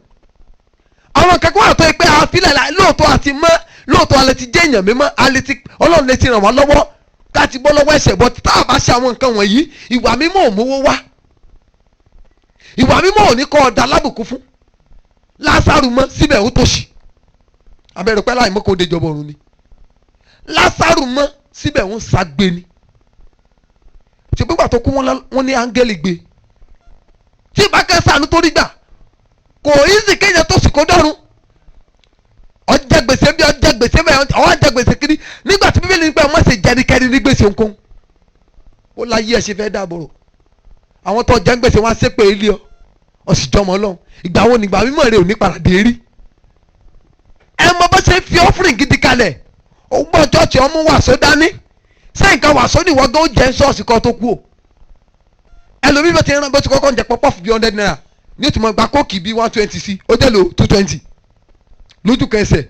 Àwọn kankan wà tó yẹ pé àfilẹ̀ lóòótọ́ àti mọ́, lóòótọ́ alẹ́ ti jẹ́ èèyàn mímọ́, alẹ́ ti Ọlọ́run lè ti ràn wá lọ́wọ́ ká ti bọ́ lọ́wọ́ ẹ̀ṣẹ̀ bọ́. Tá a bá ṣe àwọn nǹkan wọ̀nyí, ìwà mímọ́ ò mówó wá, ìwà mímọ́ ò ní kọ́ ọ̀dà lábùkún fún. Lásàrù mọ́, síbẹ̀ ó tòṣì. Abẹ́rẹ́ pẹ́ láì mọ́ kó déjọba ọ̀run ni. Lásàrù mọ́, síbẹ̀ wọ́n ságbé ni. Ṣe pé tó kú, wọ́n ní áńgẹ́lì gbé. Tí ìbá kẹsàn-án tó rí gbà, kò easy kéèyàn tó sì kó dọ́run. Ọjẹ gbèsè bí ọjẹ gbèsè bẹ́ẹ̀, ọwọ́ jẹ gbèsè kiri nígbà tí Bíbélì ní pé ọmọ ṣe jẹnikẹ́ni ní gbèsè nǹkan. Ó láyé ẹ̀ ṣe fẹ́ dáàbòrò àwọn tó jẹ́ gbèsè wọn á ṣépè ilé ọ ọ̀sìjọ́mọ Ọlọ́run. Ìgbà wo nígbà mímọ́ rẹ̀ ò ní padà dé rí? Ẹ mọ bó ṣe fi offering gidi kalẹ̀. Ó gbọ́ church, ọmú wàsó dání. Ṣé nǹkan wàsó ni ìwọ gan ó jẹ́ ṣọ́ọ̀ṣì kan tó kú o? Ẹlòmíì bó ti rán, bó ti kọ́kọ́ ń jẹ puff-puff bíi 100 naira ní o ti mọ̀ gba Coke bíi 120 sí, ó jẹ́ lò 220 lójú kẹsẹ̀.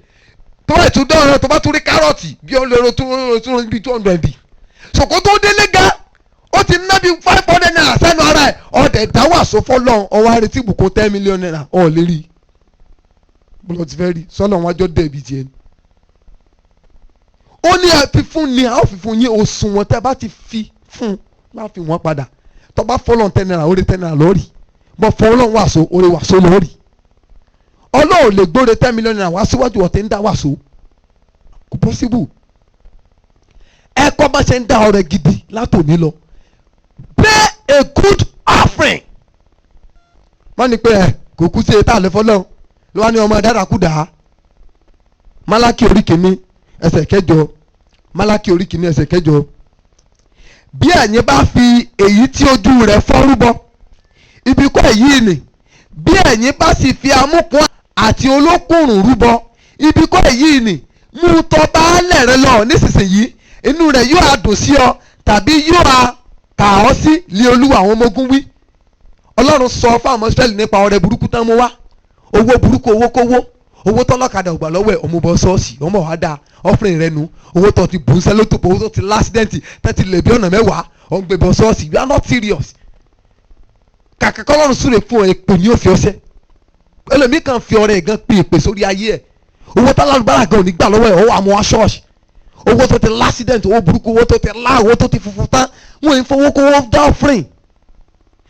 Tó bá tún dọ́rọ̀, tó bá tún rí carrot bí ó lè ro tún bíi 200. Sòkò tó délé gan, ó ti ná bíi 500 naira sẹ́nu ara ẹ̀. Ọ̀dẹ̀ dá wàsó fọlọ́n, ọwọ́ àrètí ìbùkún 10 million naira ọ̀ lè rí bọ́lá ti fẹ́ rí sọ́nà wọn àjọ dẹ̀bi tiẹ̀ ni. Ó ní ẹ fi fún ni, a ó fi fún yín. Òṣùwọ̀n tẹ́ bá ti fi fún láfi wọ́n padà. Tó bá fọlọ́n 10 naira, ó rí 10 naira lórí. Bọ́ fọlọ́n wàsó, ó rí wàsó lórí. Ọlọ́run lè gbóre 10 million naira wá síwájú ọ̀tẹ̀ ń dá wàsó, kò possible. Ẹ kọ́ bá ṣe ń dá ọrẹ gidi látòní lọ. Pay a good offering. Wọ́n ní pé ẹ kò kú sí etí àlẹ́ fọlọ́run ló wá ní ọmọ dárakúdà. Málákì orí kìíní ẹsẹ̀ kẹjọ, Málákì orí kìíní ẹsẹ̀ kẹjọ: "Bí ẹ̀yin bá fi èyí tí ojú rẹ̀ fọ́ rúbọ, ibi kọ́ èyí ni Bí ẹ̀yin bá sì fi amúkùn àti olókùnrùn rúbọ, ibi kọ́ èyí nì mú tọ̀ baálẹ̀ rẹ lọ nísinsìnyí, inú rẹ̀ yóò á dùn sí ọ, tàbí yóò á kà ọ́ sí, lé Olúwa àwọn ọmọ ogun wí. Ọlọ́run sọ fún àwọn Ísírẹ́lì nípa ọrẹ burúkú tán mú wá, owó burúkú, owó kówó, owó tọ́lọ́kadà ò gbà lọ́wọ́ ẹ̀, ọmọ bọ́ ṣọ́ọ̀ṣì, ọmọ wa dáa offering rẹ nu, owó tó ti bùn sẹ́lótò, owó tó ti l'accident tó ti lè bí ọ̀nà 10, ọ̀ ń gbé bọ́ ṣọ́ọ̀ṣì. You are not serious. Kàkà kọ́lọ́run súre fún ọ, èpè ní òfin ọ̀sẹ̀. Ẹlòmíì kan fi ọrẹ gan pè èpè sórí ayé ẹ̀. Owó tálálùbárà gan ò ní gbà lọ́wọ́ ẹ̀, owó àmọ́ wá ṣọ́ọ̀ṣì, owó tó ti l'accident, owó burúkú, owó tó ti lá, owó tó ti funfun tán. Wọ́n ń fowó kówó dá offering,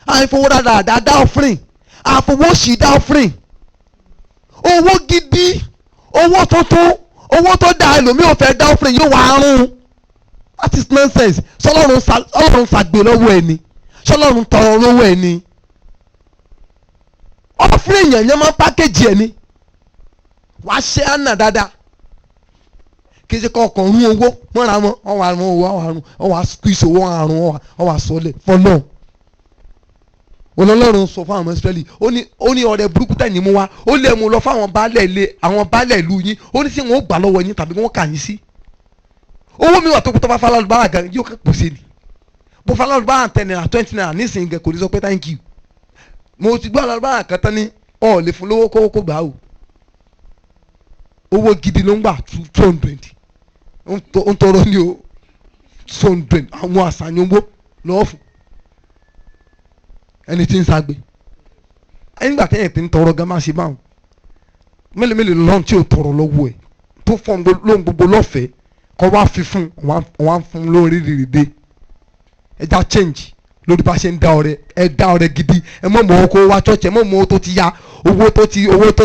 à ń fowó dáadáa dá offering, à ń fowó ṣì dá offering. Owó gidi, owó tuntun, owó tó dáa, ẹlòmíì ò fẹ́ dá offering, yóò wá rún. That is nonsense. Sọlọ́run ṣàgbé lọ́wọ́ ẹ ni? Sọlọ́run tọrọ lọ́wọ́ ẹ ni? Offering yẹn yẹn máa ń package ẹ ni. Wàá ṣe àná dáadáa, kì í ṣe kọ́ ọkàn rún owó mọ́ra wọn, wọ́n wà rún owó, wọ́n wà rún, wọ́n wà squeeze owó, wọ́n wà rún, wọ́n wà sọlẹ̀ fọlọ́n. Ọlọ́run sọ fún àwọn Ísírẹ́lì, ó ní ọrẹ burúkú tẹ̀yìn mú wá, ó lè mú lọ fáwọn baálẹ̀ ilé, àwọn baálẹ̀ ìlú yín. Ó ní sí wọn ó gbà lọ́wọ́ yín tàbí wọ́n kà yín sí? Owó mi wà tó tó bá falálùbárà gan, yóò kẹ́ pòsè ni. Bó falálùbárà ₦10, ₦20 nísìnyí gan, kò ní sọ pé thank you. Mo ti gbọ́ alálùbárà kan tán ní ọ̀ lè fún lówó kówó kó gbà á o. Owó gidi ló ń gbà, 200 ń tọrọ ní o, 200. Àwọn àṣàyàn owó lọ́wọ́ fún ẹni tí ń sagbe nígbà téèyàn ti ń tọrọ gan máa ṣe báwọn. Mélòó mélòó lọ́n tí ò tọrọ lọ́wọ́ ẹ̀, tó fọ́n lóhun gbogbo lọ́fẹ̀ẹ́, kọ́ wá fi fún wọn á fún lórí rìrìdé. Ẹ já change lórí bá ṣe ń dá ọrẹ. Ẹ dá ọrẹ gidi. Ẹ mọ̀ mọ́ kó wá church, ẹ mọ̀ mọ́ tó ti ya, owó tó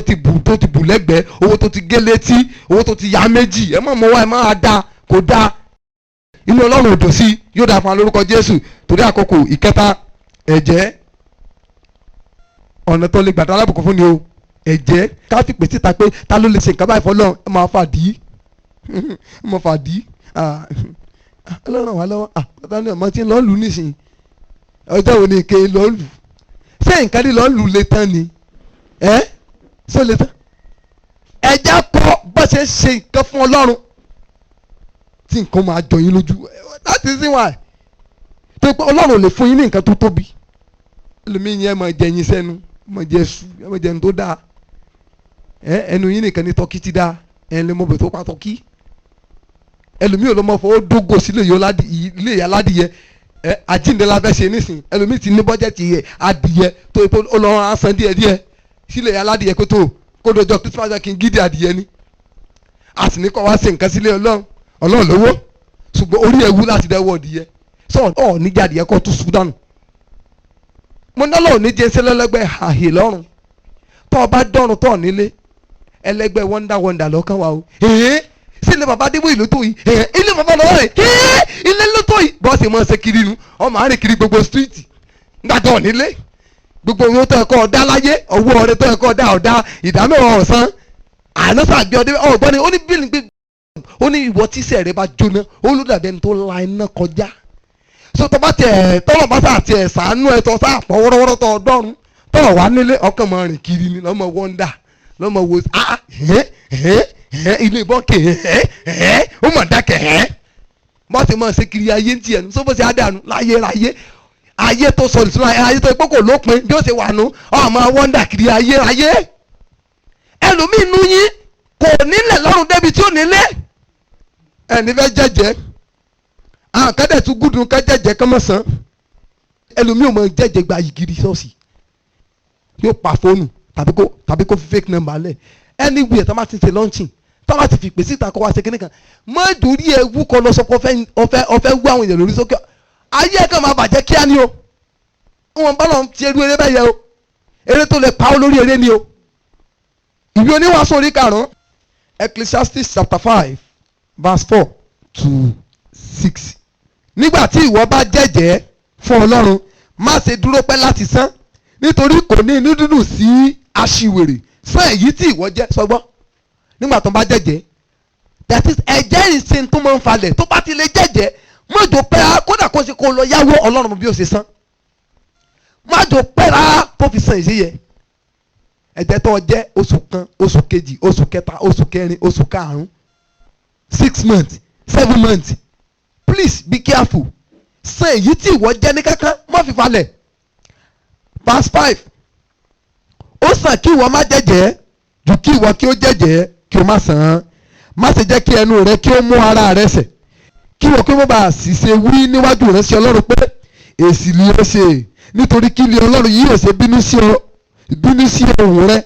ti bù lẹ́gbẹ̀ẹ́, owó tó ti gé létí, owó tó ti ya méjì. Ẹ mọ̀ mọ́ wá, ẹ máa dá kó dá. Inú Ọlọ́run ò dùn sí. Yóò dáa fún wa lórúkọ Jésù. Torí àkókò, ìkẹta, ẹ̀jẹ̀. Ọ̀nà tó lè gbàdá alábùkún fún ni o, ẹ̀jẹ̀. Ká fi pè síta pé ta ló lè ṣe nǹkan báyìí fọlọ́run. Ẹ máa fàdí, ẹ máa fàdí. Ọlọ́run wà lọ́wọ́. Ọ̀tá ni ọmọ tí ń lọ lù nísìnyí. Ọjọ́ wo ni ike lọ lù? Ṣé nǹkan ní lọ lù lè tán ni? Ẹ ṣé lè tán? Ẹ̀jẹ̀ kọ́ bó ṣe ń ṣe nǹkan fún Ọlọ́run tí nǹkan máa jọ yín lójú. That is why tó pé Ọlọ́run ò lè fún yín ní nǹkan tó tóbi. Ẹlòmíín yẹn máa jẹ yín sẹ́nu, máa jẹ su, ẹ máa jẹ ẹnu tó dáa. Ẹ ẹnu yín nìkan ní turkey ti dáa. Ẹ lè mọ bẹ̀ tó pa turkey. Ẹlòmíín ò lọ mọ fọwọ́ dógò sílé ìyá ládìyẹ. Ẹ àjíǹde la fẹ́ ṣe nísìn. Ẹlòmíín ti ní budget yẹ adìyẹ tó ó lọ san díẹ̀ díẹ̀ sílé ìyá ládìyẹ, kó tó kó dọjọ́ Christmas, kí n gidi adìyẹ ni. A sì ní kọ́ wá ṣe nǹkan sílé Ọlọ́run. Ọlọ́run lówó, ṣùgbọ́n orí ẹ̀ wú láti dẹ́wọ́ adìyẹ sọ ọ̀ níjà adìyẹ kọ́ tó sùn dànù. Mo ní Ọlọ́run ní jẹ́ sẹ́lẹ́lẹ́gbẹ́ àhè lọ́rùn. Tó o bá dọ́run tó o nílé ẹlẹ́gbẹ́, wonder wonder lọ́kàn wa o. Ẹ̀hẹ́n, sí ilé bàbá Adébóyè ló tó yìí? Ẹ̀hẹ́n, ilé bàbá lọ́wọ́ rẹ̀? Ẹ̀hẹ́n, ilé ló tó yìí? Bọ́ọ̀sì mọ̀ ṣe kiri nu, ọmọ àárín kiri gbogbo street ńgbà tó o nílé. Gbogbo owó tó ẹ̀kọ́ ọ̀dá láyé, owó ọrẹ tó ẹ̀kọ́ ọ̀dá ọ̀dá, 10% ọ̀sán àná sàgbé ọdẹ ọ̀gbọ́n ni. Ó ní bílí gbé, ó ní ìwọ tíṣẹ̀ rẹ bá jóná, ó ló dàbí ẹni tó la iná kọjá. So tó bá tiẹ̀ tọ́lọ̀ bá sà tiẹ̀ sànú ẹ̀ tọ́ sà pọ̀ wọ́rọ́wọ́rọ́ tọ́ ọdọ́run tọ́ wà nílé, ọkàn máa rìn kiri ni, lọ́mọ wonder, lọ́mọ wo, ah, ẹ̀ ẹ̀ ẹ̀, ilé bọ́ọ̀kì, ẹ̀ ẹ̀, ó mọ̀ dákẹ́ ẹ̀. Bọ́ọ̀sì máa ṣe kiri ayé ń tiẹ̀ ní sọ́bọ̀sì àdànù láyé láyé ayé tó sọ ìṣúná ayé tó pé kò lópin bí ó ṣe wà nù, ọmọ wonder kiri ayé ayé. Ẹlòmíín nu yín kò nílẹ̀ lọ́rùn débi tí ó nílé. Ẹni fẹ́ jẹ́jẹ́, àwọn kan dẹ̀ tún gúdùn ká jẹ́jẹ́ kán mọ̀ sán. Ẹlòmíín ò mọ̀ jẹ́jẹ́ gba yìgìrì ṣọ́ọ̀ṣì, yóò pa fóònù tàbí kó fi fake number lẹ̀ anywhere tó bá ti ṣe launching, tó bá ti fi pèsè ìta kó wá ṣe kíní kan. Má dórí ewu kọ lọ sọ pé ọfẹ́ wú àwọn èèyàn lórí sókè. Ayé ẹ̀ kàn máa bàjẹ́ kíá ni o. Wọn bá lọ ti eru eré bẹ́ẹ̀ yẹ o, eré tó lè pa ó lórí eré ni o. Ìwé Oníwàásù orí 5, Ecclesiastes chapter 5 verse 4 to 6. Nígbà tí ìwọ bá jẹ́jẹ́ fún Ọlọ́run, má ṣe dúró pẹ́ láti san, nítorí kò ní inú dídùn sí aṣiwèrè. San èyí tí ìwọ jẹ́ sọgbọ́n. Nígbà tó bá jẹ́jẹ́, that is, ẹ̀jẹ̀ ìsìn tó máa ń falẹ̀, tó bá ti lè jẹ́jẹ́, mọ́jọ pẹ́. Kódà kó ṣe kó lọ yáwó, Ọlọ́run bí ó ṣe san. Mọ́jọ pẹ́ rárá tó fi san ìṣe yẹ. Ẹ̀jẹ̀ tó jẹ́ oṣù kan, oṣù kejì, oṣù kẹta, oṣù kẹrin, oṣù karùn-ún, 6 months, 7 months. Please be careful. San èyí tí ìwọ jẹ́ ní kankan, má fi falẹ̀. Verse 5: ó sàn kí ìwọ má jẹ́jẹ́ ju kí ìwọ kí ó jẹ́jẹ́ kí o má sàn án. Má ṣe jẹ́ kí ẹnu rẹ kí ó mú ara rẹ ṣẹ̀, kí ìwọ kí ó má bàa sì ṣe wí níwájú rẹ sí Ọlọ́run pé èsì ni ó ṣe. Nítorí kí ni Ọlọ́run yìí ò ṣe bínú sí ọ, bínú sí ohùn rẹ,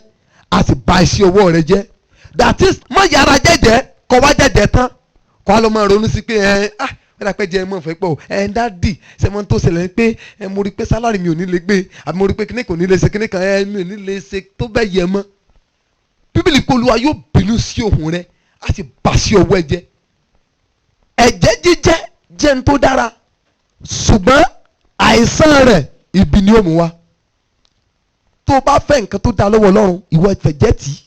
a sì bà iṣẹ́ ọwọ́ rẹ jẹ́? That is, má yára jẹ́jẹ́, kọ́ wá jẹ́jẹ́ tán, kọ́ á lọ máa ronú sí pé ẹ ah, wọ́n dà pé jẹ́ ẹ mọ̀ fẹ́ pọ̀ ẹ. Daddy, ṣe mọ́ tó ṣẹlẹ̀ ni pé ẹ mo rí pé salary mi ò ní lè gbé, àbí mo rí pé kíní kò ní lè ṣe kíní kan, ẹ mi ò ní lè ṣe tó bẹ́ẹ̀ yẹ mọ́. Bíbélì pé Olúwa yóò bínú sí ohùn rẹ, á sì bà sí ọwọ́ ẹ jẹ́. Ẹ̀jẹ́ jíjẹ́ jẹ́ ń tó dára, ṣùgbọ́n àìsàn rẹ̀, ibi ni ó mú wá. Tó o bá fẹ́ nǹkan tó dáa lọ́wọ́ Ọlọ́run, ìwọ ìfẹ̀jẹ́ tì í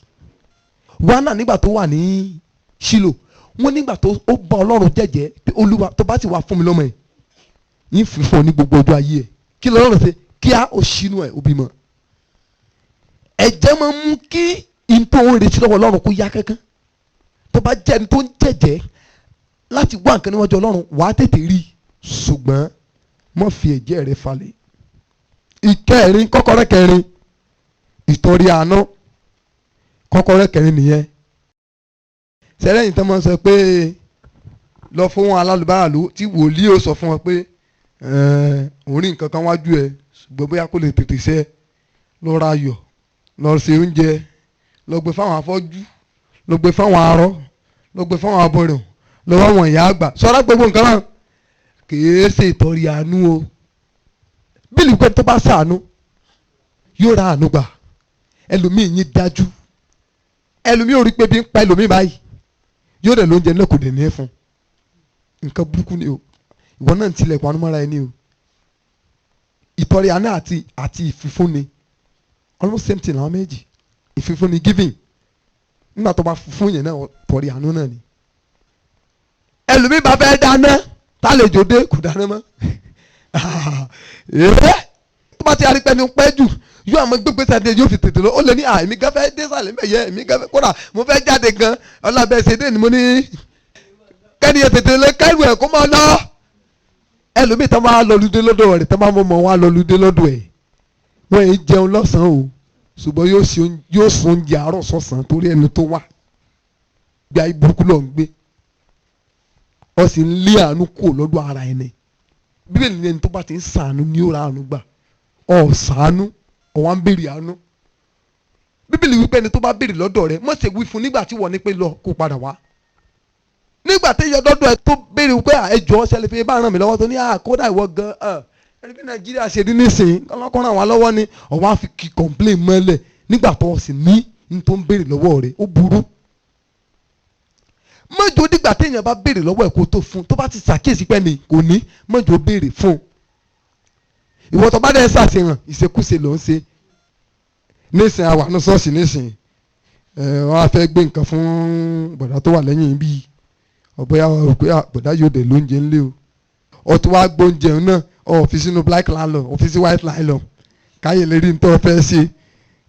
wá náà. Nígbà tó wà ní Ṣílò, wọ́n nígbà tó ó bá Ọlọ́run jẹ́jẹ́ pé, "Olúwa, tó bá sì wá fún mi lọ́mọ ẹ̀, yín fi fún ọ ní gbogbo ọjọ́ ayé ẹ̀." Kí lọ́rùn ṣe? Kíá, ó ṣínú ẹ̀, ó bímọ. Ẹ̀jẹ̀ máa ń mú kí n tó ń retí lọ́wọ́ Ọlọ́run kó yá kankan. Tó bá jẹ́ ẹni tó ń jẹ́jẹ́ láti wá nǹkan níwájú Ọlọ́run, wàá tètè rí i, ṣùgbọ́n má fi ẹ̀jẹ̀ rẹ falẹ̀. Ìkẹrin, kọ́kọ́rọ́ kẹrin, ìtọrẹ àánú. Kọ́kọ́rọ́ kẹrin nìyẹn. Sẹ́lẹ̀yìn tó máa ń sọ pé lọ fún alálùbárà ló tí wòlíì ó sọ fún wọn pé òun rí nǹkan kan wájú ẹ, ṣùgbọ́n bóyá kó lè tètè ṣe, lọ ra ayọ̀, lọ ṣe oúnjẹ, lọ gbé fáwọn afọ́jú, lọ gbé fáwọn arọ, lọ gbé fáwọn abọrùn, lọ wá àwọn ìyá àgbà sọ́ra. Gbogbo nǹkan náà kìí ṣe ìtọrẹ àánú o. Bílí pé tó bá ṣàánú yóò ra àánú gbà. Ẹlòmíì yín dájú, ẹlòmíì ò rí pé bí ń pa ẹlòmíì báyìí, yóò dẹ̀ lóúnjẹ náà, kò dẹ̀ ní fún. Nǹkan burúkú ni o. Ìwọ náà ń tilẹ̀kùn àánú mọ́ra ẹni o. Ìtọrẹ àánú àti ìfífúnni, almost same thing làwọn méjì. Ìfífúnni, giving, nígbà tó bá fún yẹn náà, tọrẹ àánú náà ni. Ẹlòmíì bá fẹ́ dáná, tálejò dé, kò dáná mọ́. Tó bá ti arípẹ́ ni pẹ́ jù, yóò àmọ́ gbégbé sáré, yóò fi tètè lọ. Ó lè ní à, èmi gan fẹ́ dé sàlẹ̀ mẹ́yẹ, èmi gan fẹ́, kódà mo fẹ́ jáde gan ọlábẹ́ ṣe dé ni mo ní kẹ́ni yẹn tètè lé kẹ́rù ẹ̀ kó máa lọ. Ẹlòmíì tó máa lọ lùdé lọ́dọ̀ rẹ̀, tó máa mọ̀ mọ́ wọn lọ lùdé lọ́dọ̀ ẹ̀, wọ́n yìí jẹun lọ́sàn-án o, ṣùgbọ́n yóò sùn oúnjẹ àárọ̀ sọ̀sán torí ẹni tó wà. Gbé ayé burúkú lọ ń gbé, ọ sì ń lé àánú kúrò lọ́dọ̀ ara ẹni. Bíbélì ní ẹni tó bá ti ń sàánú ní ó ra àánú gbà. Ọ sàánú, ọ wá ń béèrè àánú. Bíbélì wípé ẹni tó bá béèrè lọ́dọ̀ rẹ̀, má ṣe wí fún nígbà tí wọ́n ní pé lọ kó padà wá. Nígbà tí yọ dọ́dọ̀ ẹ tó béèrè wípé ẹ jọ̀ọ́, ṣẹlẹ̀ fi bá ràn mí lọ́wọ́, tó ní àkódà ìwọ gan ẹni bí Nàìjíríà ṣe rí nísìnyí, ọlọ́kọ́ ràn wá lọ́wọ́ ni, ọ̀wá fi kí complain mọ́lẹ̀ nígbà tó o sì ní ní tó ń béèrè lọ́wọ́ rẹ̀. Ó burú. Mọ́jọ́ dìgbà téèyàn bá béèrè lọ́wọ́ ẹ̀ kó tó fún. Tó bá ti ṣàkíyèsí pé ní kò ní, mọ́jọ́ béèrè fún. Ìwọ tó bá dẹ̀ ṣàṣehàn, ìṣekúṣe ló ń ṣe. Nísìnyí, àwa ní ṣọ́ọ̀ṣì nísìnyí, ẹ wọ́n á fẹ́ gbé nǹkan fún bọ̀dá tó wà lẹ́yìn bíi ọ̀bọ̀yà, rò pé bọ̀dá yóò dẹ̀ lóúnjẹ ńlẹ̀ o. Ọ tún wá gbóúnjẹ náà, ọ fi sínú black nylon, ọ fi sí white nylon, káyè lè rí nítorí fẹ́ ṣe.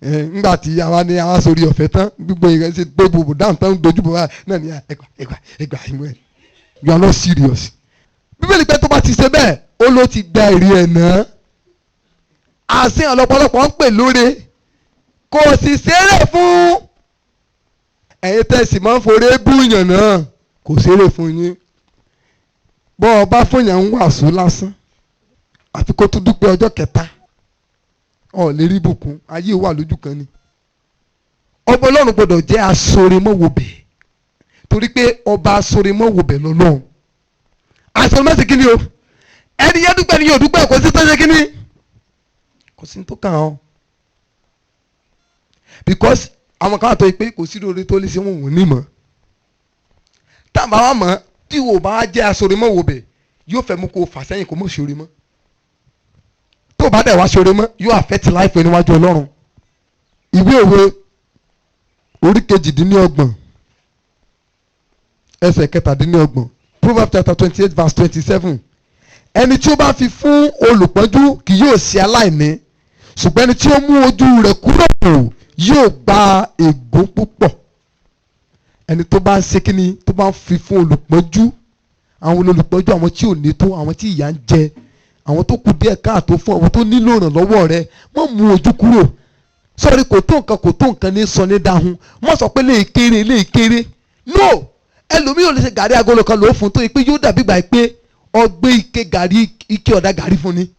Ńgbà tí àwa ní àwa sórí ọ̀fẹ́ tán, gbogbo ìrẹsì gbogbo dáhùn tán, dojú bọ̀ náà ní ẹgbà ẹgbà ẹgbà ìmú ẹ. You are not serious. Bíbélì pé tó bá ti ṣe bẹ́ẹ̀, ó ló ti gba èrè ẹ̀ náà. Àṣehàn lọ́pọ̀lọpọ̀ ń pè lóore, kò sì ṣeré fún ẹ̀yin tẹ̀sí máa ń foré búyàn náà, kò ṣeré fún yín. Bọ́ ọ bá fún yàn ń wàásù lásán, àfi kó tún dúpẹ́ ọjọ́ kẹta, ọ lè rí bùkún. Ayé wà lójú kan ni. Ọba Ọlọ́run gbọ́dọ̀ jẹ́ asoremọ́wòbẹ̀, torí pé ọba asoremọ́wòbẹ̀ lọ́lọ́run. Asoremọ́sí kí ni o? Ẹni yẹn dúpẹ́ ni yóò dúpẹ́, kò sí tó ṣe kí ni, kò sí tó kàn án, because àwọn kan àtọ́ pé kò sí lóore tó lè ṣe wọn ò ní mọ̀. Táwọn bá wà mọ̀ tí wò bá jẹ́ asoremọ́wòbẹ̀, yóò fẹ́ mú kó fà sẹ́yìn, kó mọ̀ ṣoore mọ́. Tó bá dẹ̀ wá ṣoore mọ́, yóò affect life ẹ níwájú Ọlọ́run. Ìwé Òwe orí 28, ẹsẹ̀ 27, Proverbs chapter 28 verse 27: ẹni tí ó bá fi fún olùpọ́njú kì yóò ṣe aláìní, ṣùgbọ́n ẹni tí ó mú ojú rẹ̀ kúrò yóò gba ègún púpọ̀. Ẹni tó bá ń ṣe kíni, tó bá ń fi fún olùpọ́njú, àwọn olùpọ́njú, àwọn tí ò ní tó, àwọn tí ìyà ń jẹ, àwọn tó kù díẹ̀ káàtó fún, àwọn tó nílò ìrànlọ́wọ́ rẹ, má mú ojú kúrò. Sọ́ọ́rí, kò tó nǹkan, kò tó nǹkan ní sọ ní dáhùn. Má sọ pé léè kéré, léè kéré. No, ẹlòmíì ò lè ṣe gàrí agolo kan lòó fún, tó yẹ pé yóò dàbí gbà pé ọgbẹ́ ike gàrí, ike ọ̀dà gàrí fún ni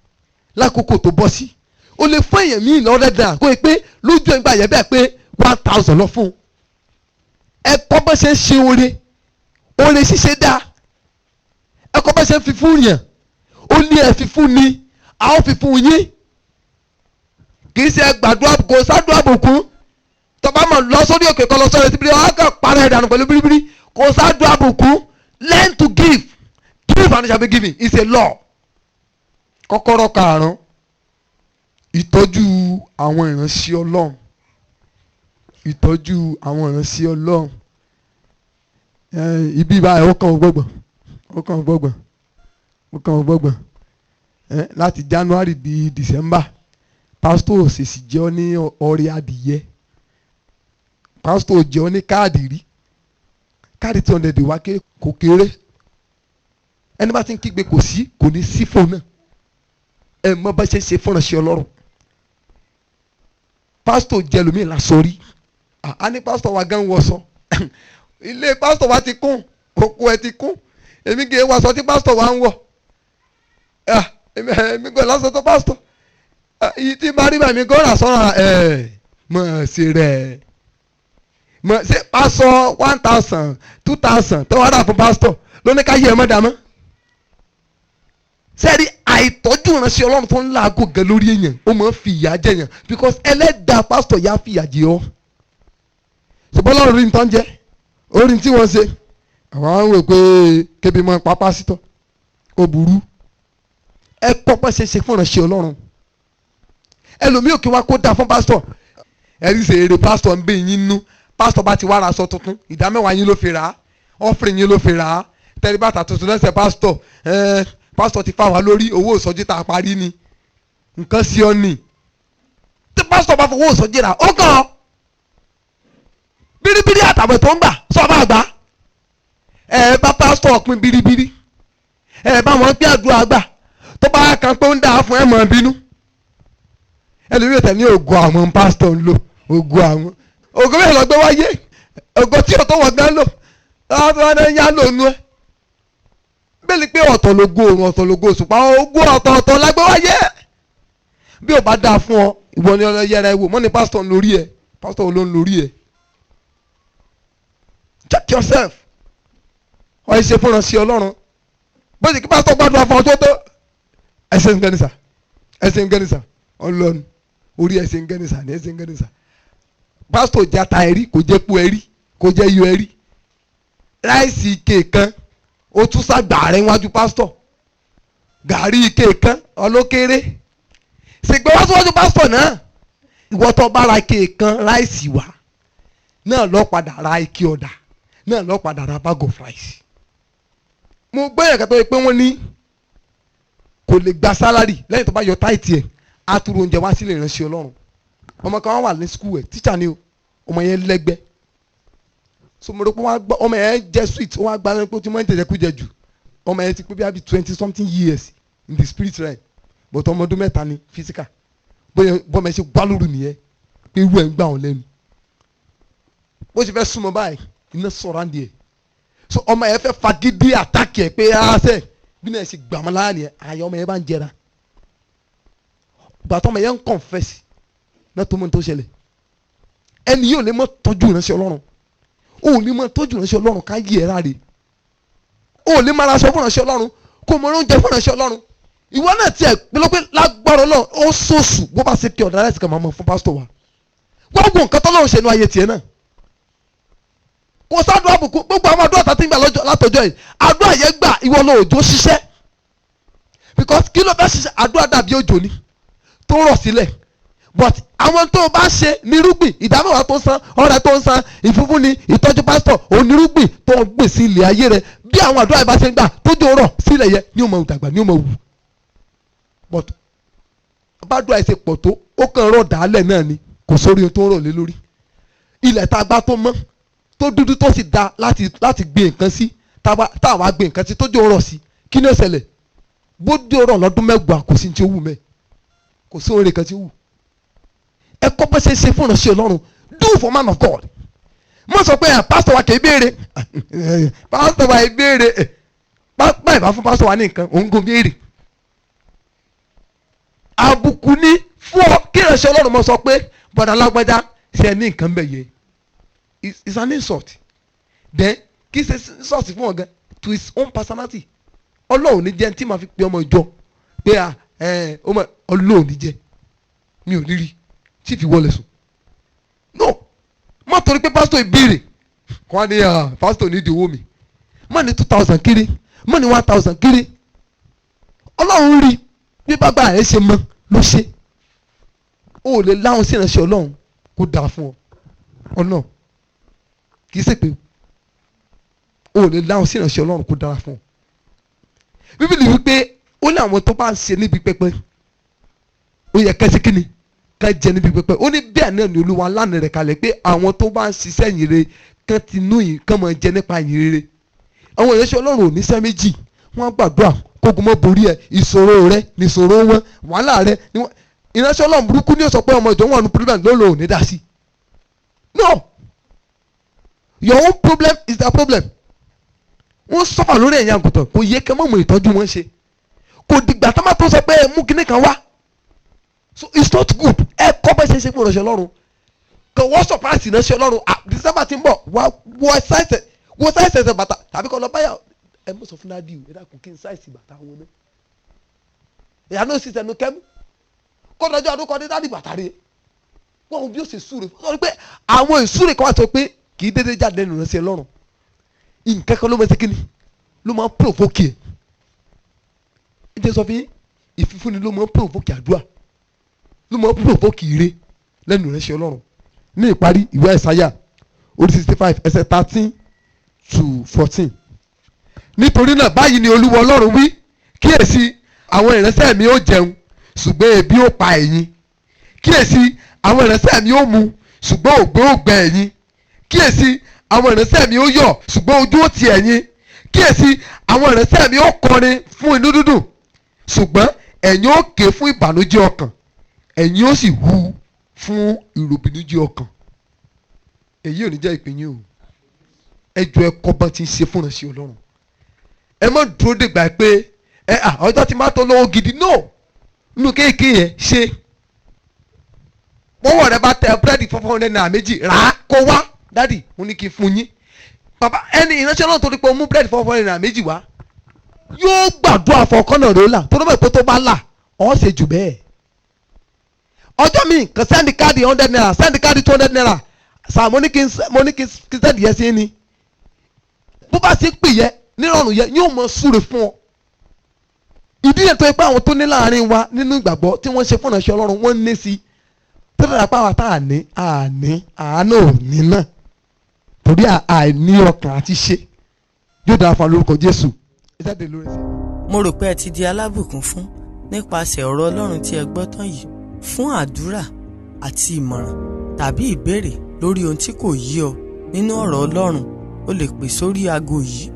lákòókò tó bọ́ sí. O lè fún èèyàn míì lọ́rẹ́ dà kó yẹ pé lójú ẹ̀ ń gbà yẹ bẹ́ẹ̀ pé 1,000 lọ fún un. Ẹ kọ́ bá ṣe ń ṣe oore. Oore ṣíṣe dáa. Ẹ kọ́ bá ṣe ń fi fún yàn. Ó ní ẹ fi fún ni, a ó fi fún yín. Kì í ṣe gbàdúrà, kò sádùá bùkún. Tọba mọ̀ lọ sórí òkè kọ́ lọ sọ́rọ̀ síbi, ọ̀ kàn para ẹ̀ dànù pẹ̀lú bíríbírí. Kò sádùá bùkún. Learn to give. Give and it shall be given. It's a law. Kọ́kọ́rọ́ karùn-ún, ìtọ́jú àwọn ìránṣẹ́ Ọlọ́run. Ìtọ́jú àwọn ìránṣẹ́ Ọlọ́run. Ibi báyìí, ó kàn gbọ̀ngbọ̀n, ó kàn gbọ̀ngbọ̀n, ó kàn gbọ̀ngbọ̀n. Láti January di December, pásítọ̀ òṣèṣì jẹ́ ọ ní ọrẹ adìyẹ, pásítọ̀ jẹ́ ọ ní káàdì rí. Káàdì 200 wá kò kéré. Ẹni bá ti ń kígbe kò sí, kò ní sí fóun náà. Ẹ mọ bá ṣe ṣe fúnra ṣe Ọlọ́run. Pásítọ̀ jẹ́ lómi lásán rí. A ní pásítọ̀ wa gan wọṣọ, ilé pásítọ̀ wa ti kún, oko ẹ ti kún. Èmi kì í wọṣọ tí pásítọ̀ wa ń wọ̀. Èmi kò lásán tó pásítọ̀ yìí tí bá rí bàmí kó rà sọ́ra ẹ̀ mọ̀ ṣe rẹ̀ mọ̀ ṣe pásọ 1,000, 2,000 tó wà rà fún pásítọ̀ lóní ká yẹ ẹ mọ́ dàmọ́. Sẹ́ẹ̀rí, àìtọ́jú ìránṣẹ́ Ọlọ́run tó ń laago gan lórí èèyàn, ó máa ń fi ìyà jẹ yàn, because ẹlẹ́dàá pásítọ̀ yá fi ìyà jẹ ọ́. Ṣùgbọ́n Ọlọ́run rí nǹkan jẹ́ orí tí wọ́n ṣe. Àwọn àwọn wò pé kébi mọ́ pa pásítọ̀, ó burú. Ẹ kọ́ bá ṣe ṣe fún ìránṣẹ́ Ọlọ́run. Ẹlòmíì òkè wa kó dáa fún pásítọ̀. Ẹ rí ṣe eré pásítọ̀ ń bẹ yín nú. Pásítọ̀ bá ti wá ra aṣọ tuntun, 10% yín ló fi rà á, offering yín ló fi rà á. Tẹ́lẹ̀ bàtà tuntun lẹ́sẹ̀ pásítọ̀, ẹ pásítọ̀ ti fà wá lórí owó ìsọjí tá a parí ni nǹkan sí ọ nì. Tí pásítọ̀ bá fowó ìsọjí rà, ó kàn án bíríbírí àtàwẹ̀ tó ń gbà sọ bá gbà. Ẹ bá pásítọ̀ pín bíríbírí, ẹ bá wọn pín àdúrà gbà. Tó bá kan pé ó ń dà fún ẹ mọ̀ bínú. Ẹlòmíràn tẹ̀ ní ògo àwọn pásítọ̀ ń lò, ògo àwọn, ògo bẹ́ẹ̀ lọ gbé wáyé, ògo tí ò tó wọ̀ gán lò láwọn tó wá ní yá lò nú ẹ. Bẹ́ẹ̀ ni pé ọ̀tọ̀ lógo òrùn, ọ̀tọ̀ lógo òṣùpá, ògo ọ̀tọ̀ọ̀tọ̀ la gbé wáyé. Bí ò bá dáa fún ọ, ìwọ ni ọlọ yẹra ẹ wò. Mọ́ ni pásítọ̀ ń lórí ẹ, pásítọ̀ ló ń lórí ẹ. Check yourself. Ọ ṣe fúnra sí Ọlọ́run bó ṣe kí pásítọ̀ gbàdúrà fún ọ tó tó ẹsẹ̀ ń gẹ́nìsà, ẹsẹ̀ ń gẹ́nìsà. Ọlọ́run orí ẹsẹ̀ ń gẹ́nìsà ní ẹsẹ̀ ń gẹ́nìsà. Pásítọ̀ jẹ́ ata ẹ̀rí, kò jẹ́ po ẹ̀rí, kò jẹ́ iyọ̀ ẹ̀rí. Ráìsì ike kan, ó tún sàgbà rẹ̀ wájú pásítọ̀. Gàrí ike kan ọlọ́kéré ṣègbè wá síwájú pásítọ̀ náà. Ìwọ tó bá ra ike kan ráìsì wá náà, lọ padà ra ike ọ̀dà náà, lọ padà ra bag of rice. Mo gbọ́ yẹn kẹtọ́ pé wọ́n ní kò lè gba salary lẹ́yìn tó bá yọ tithe ẹ̀, á tún oúnjẹ wá sílẹ̀ ìránṣẹ́ Ọlọ́run. Ọmọ kan wà ní school ẹ̀, tíṣà ni o. Ọmọ yẹn lẹ́gbẹ́ so mo rò pé wọ́n á gbọ́. Ọmọ yẹn jẹ́ sweet, wọ́n á gbá lẹ́nu pé ó ti máa ń tẹ̀jẹ̀ kú jẹ jù. Ọmọ yẹn ti pé bí i 20 something years in the spirit realm, but ọmọ ọdún 3 ni physical. Bóyá bọ́mọ ẹ ṣe gbá lóru nìyẹn pé irú ẹ̀ ń gbà wọ́n lẹ́nu. Bó ṣe fẹ́ súnmọ́ báyìí, iná sọ̀rọ̀ àǹdí ẹ̀. So ọmọ yẹn fẹ́ fagídí attack ẹ̀ pé á sẹ́ bí náà ṣe gbàmọ́ láyà nìyẹn. Àyà ọmọ yẹn bá ń jẹra. Gbàtọ́ ọmọ yẹn ń confess náà tó mọ́ ní tó ṣẹlẹ̀. Ẹni yóò lè mọ́ tọ́jú ìránṣẹ́ Ọlọ́run. Ó lè mọ́ tọ́jú ìránṣẹ́ Ọlọ́run ká yí ẹ̀ ráre. Ó lè máa raṣọ fún ìránṣẹ́ Ọlọ́run, kó mọ oúnjẹ fún ìránṣẹ́ Ọlọ́run. Ìwọ náà tiẹ̀ pé lágbára Ọlọ́run, ó sòsù bó bá ṣe kí ọ̀dà láti kàn máa mọ̀ fún pásítọ̀ wa. Wọ́n wo nǹkan tọ́lọ́run ṣe nu ayé tiẹ̀ náà. Kò sádùn àbùkù. Gbogbo àwọn àdúrà tá ti ń gbà látọjọ́ yìí, àdúrà yẹn gbà. Ìwọ lọ òjò ṣiṣẹ́, because kí ló fẹ́ ṣiṣẹ́? Àdúrà dàbí òjò ni tó rọ̀ sílẹ̀, but àwọn tó o bá ṣe nírúgbìn, 10% tó ń san, ọrẹ tó ń san, ìfúnfúnni, ìtọ́jú pásítọ̀, onírúgbìn tó ń gbè sí ilẹ̀ ayé rẹ. Bí àwọn àdúrà yẹn bá ṣe ń gbà, tójò rọ̀ sílẹ̀ yẹ ní o máa dàgbà, ní o máa wù. But bádùá ẹ̀ ṣe pọ̀ tó, ó kàn rọ̀ dálẹ̀ náà ni. Kò sórí ohun tó ń rọ̀ lé lórí. Ilẹ̀ tá a gbá tó mọ́, tó dúdú, tó sì da láti gbin nǹkan sí, tá a wá gbin nǹkan sí, tójò rọ̀ sí, kí ni ó ṣẹlẹ̀? Bójú rọ̀ lọ́dún 10 kò sí ní tí ó wù mẹ́, kò sí oore kan tí ó wù. Ẹ kọ́ bó ṣe ṣe fún ìránṣẹ́ Ọlọ́run. Do for man of God. Mo sọ pé pásítọ̀ wa kì í béèrè, pásítọ̀ wa kì í béèrè. Báyìí bá fún pásítọ̀ wa ní nǹkan, òun kò béèrè. Àbùkù ni fún ọ kí ìránṣẹ́ Ọlọ́run mọ sọ pé, "Bọ̀dà lágbájá, ṣe ẹ ní nǹkan bẹ̀ yẹ?" It's an insult. Then kì í ṣe insult fún ọ̀gá, to his own personality. Ọlọ́run ní jẹ́ tí màá fi pe ọmọ ìjọ pé ẹ ọmọ Ọlọ́run ní jẹ́ mi ò ní rí tí fi wọlé sùn. No, má torí pé pásítọ̀ ìbéèrè kọ́ á ní pásítọ̀ ní ìdíwọ́ mi. Má ní 2,000 kiri, má ní 1,000 kiri. Ọlọ́run rí bí bàbá rẹ̀ ṣe mọ ló ṣe. O lè láwọn sí ìránṣẹ́ Ọlọ́run kó dáa fún ọ ọ̀nà. Kì í ṣe pé o lè láwọn sí ìránṣẹ́ Ọlọ́run kó dára fún ọ. Bíbélì wípé ó ní àwọn tó bá ń ṣe níbi pẹpẹ, ó yẹ kẹ́sí kíni ká jẹ níbi pẹpẹ. Ó ní bẹ́ẹ̀ náà ni Olúwa lánàá rẹ̀ kalẹ̀ pé àwọn tó bá ń ṣiṣẹ́ ìyìn rere kán ti nú yìí kán máa jẹ nípa ìyìn rere. Àwọn ìránṣẹ́ Ọlọ́run ò ní sẹ́ méjì, wọ́n á gbàdúrà kógun mọ́ borí ẹ. Ìṣòro rẹ nìṣòro wọn, wàhálà rẹ ni wọn. Ìránṣẹ́ Ọlọ́run burúkú ni ó sọ pé ọmọ ìjọ wọn ní problem ló lò ní dá sí. No, your own problem is their problem. Wọ́n sọ̀rọ̀ lórí ẹ̀yìn àgùntàn, kò yẹ kẹ́ mọ̀ mọ̀ ìtọ́jú wọn ṣe. Kò dìgbà tó má tó sọ pé ẹ mú kinní kan wá. So it's not good. Ẹ kọ́ bẹ́ẹ̀ ṣe ṣe fún ìránṣẹ́ Ọlọ́run. Kò wọ́n surprise ìránṣẹ́ Ọlọ́run. Ah, December ti ń bọ̀ wá, wọ size ẹsẹ̀ bàtà tàbí kọ́ lọ báyà. Ẹ mọ̀ sọ fún daddy o, ẹ dákun, kí n size bàtà wọn náà. Ìyá náà sì sẹnu kẹ́mú kó dọjọ́ ọdún kan dé, "Daddy, bàtà rè." Wọ́n bí ó ṣe súre sọ pé àwọn ìsúre kan wà sọ pé kì í dédé jáde nínú ìránṣẹ́ Ọlọ́run. Nǹkan kan ló máa ṣe, kíni ló máa ń provoke ẹ̀. Ẹ jẹ́ sọ fún yín, ìfífúnni ló máa ń provoke àdúrà, ló máa ń provoke ire lẹ́nu ìránṣẹ́ Ọlọ́run. Ní ìparí, ìwé Àìsáyà orí 65 ẹsẹ̀ 13 to 14. Nítorí náà, báyìí ni Olúwa Ọlọ́run wí: "Kíyèsí, àwọn ìránṣẹ́ mi ó jẹun, ṣùgbọ́n ebi ó pa ẹ̀yin. Kíyèsí, àwọn ìránṣẹ́ mi ó mu, ṣùgbọ́n òǹgbẹ ó gbẹ ẹ̀yin. Kíyèsí, àwọn ìránṣẹ́ mi ó yọ̀, ṣùgbọ́n ojú ó ti ẹ̀yin. Kíyèsí, àwọn ìránṣẹ́ mi ó kọrin fún inú dídùn, ṣùgbọ́n ẹ̀yin ó ké fún ìbànújẹ́ ọkàn, ẹ̀yin ó sì hu fún ìròbìnújẹ́ ọkàn." Èyí ò ní jẹ́ ìpín yín o. Ẹ jọ, ẹ kọ́ bọ́n ti ń ṣe fún ìránṣẹ́ Ọlọ́run. Ẹ má dúró dègbà pé ẹ à ọjọ́ tí má tó lówó gidi. No, nínú kéèké yẹn ṣe, pọ́wọ́ rẹ bá tẹ búrẹ́dì ₦400 méjì, rà á kó wá, "Daddy, mo ní kí n fún yín." Bàbá ẹni ìránṣẹ́ náà, torí pé o mú búrẹ́dì ₦400 méjì wá, yóò gbàdúrà fọkànnà rẹ ó là tó ló mọ̀ pé tó bá là ọ́ ṣe jù bẹ́ẹ̀. Ọjọ́ mi kàn send káàdì ₦100, send káàdì ₦200. Sà, mo ní kí n send yẹn sí ni. Bó bá ṣe pè yẹ nírọ̀rùn yẹ, yóò mọ súre fún ọ. Ìdí yẹn tó yẹ pé àwọn tó ní láàrin wa nínú ìgbàgbọ́ tí wọ́n ṣe fún ìránṣẹ́ Ọlọ́run, wọ́n ní sí tó dára pé àwọn tá a ní àní àánú òní náà, torí àìní ọkàn àti ṣe. Yóò dára fún wa lórúkọ Jésù. Ẹ jáde lórí ẹsẹ̀. Mo rò pé ẹ ti di alábùkún fún nípasẹ̀ ọ̀rọ̀ Ọlọ́run tí ẹ gbọ́ tán yìí. Fún àdúrà àti ìmọ̀ràn tàbí ìbéèrè lórí ohun tí kò yé ọ nínú ọ̀rọ̀ Ọlọ́run, o lè pè sórí aago yìí: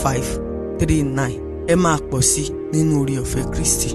08065935539. Ẹ máa pọ̀ sí nínú oore ọ̀fẹ́ Kristi.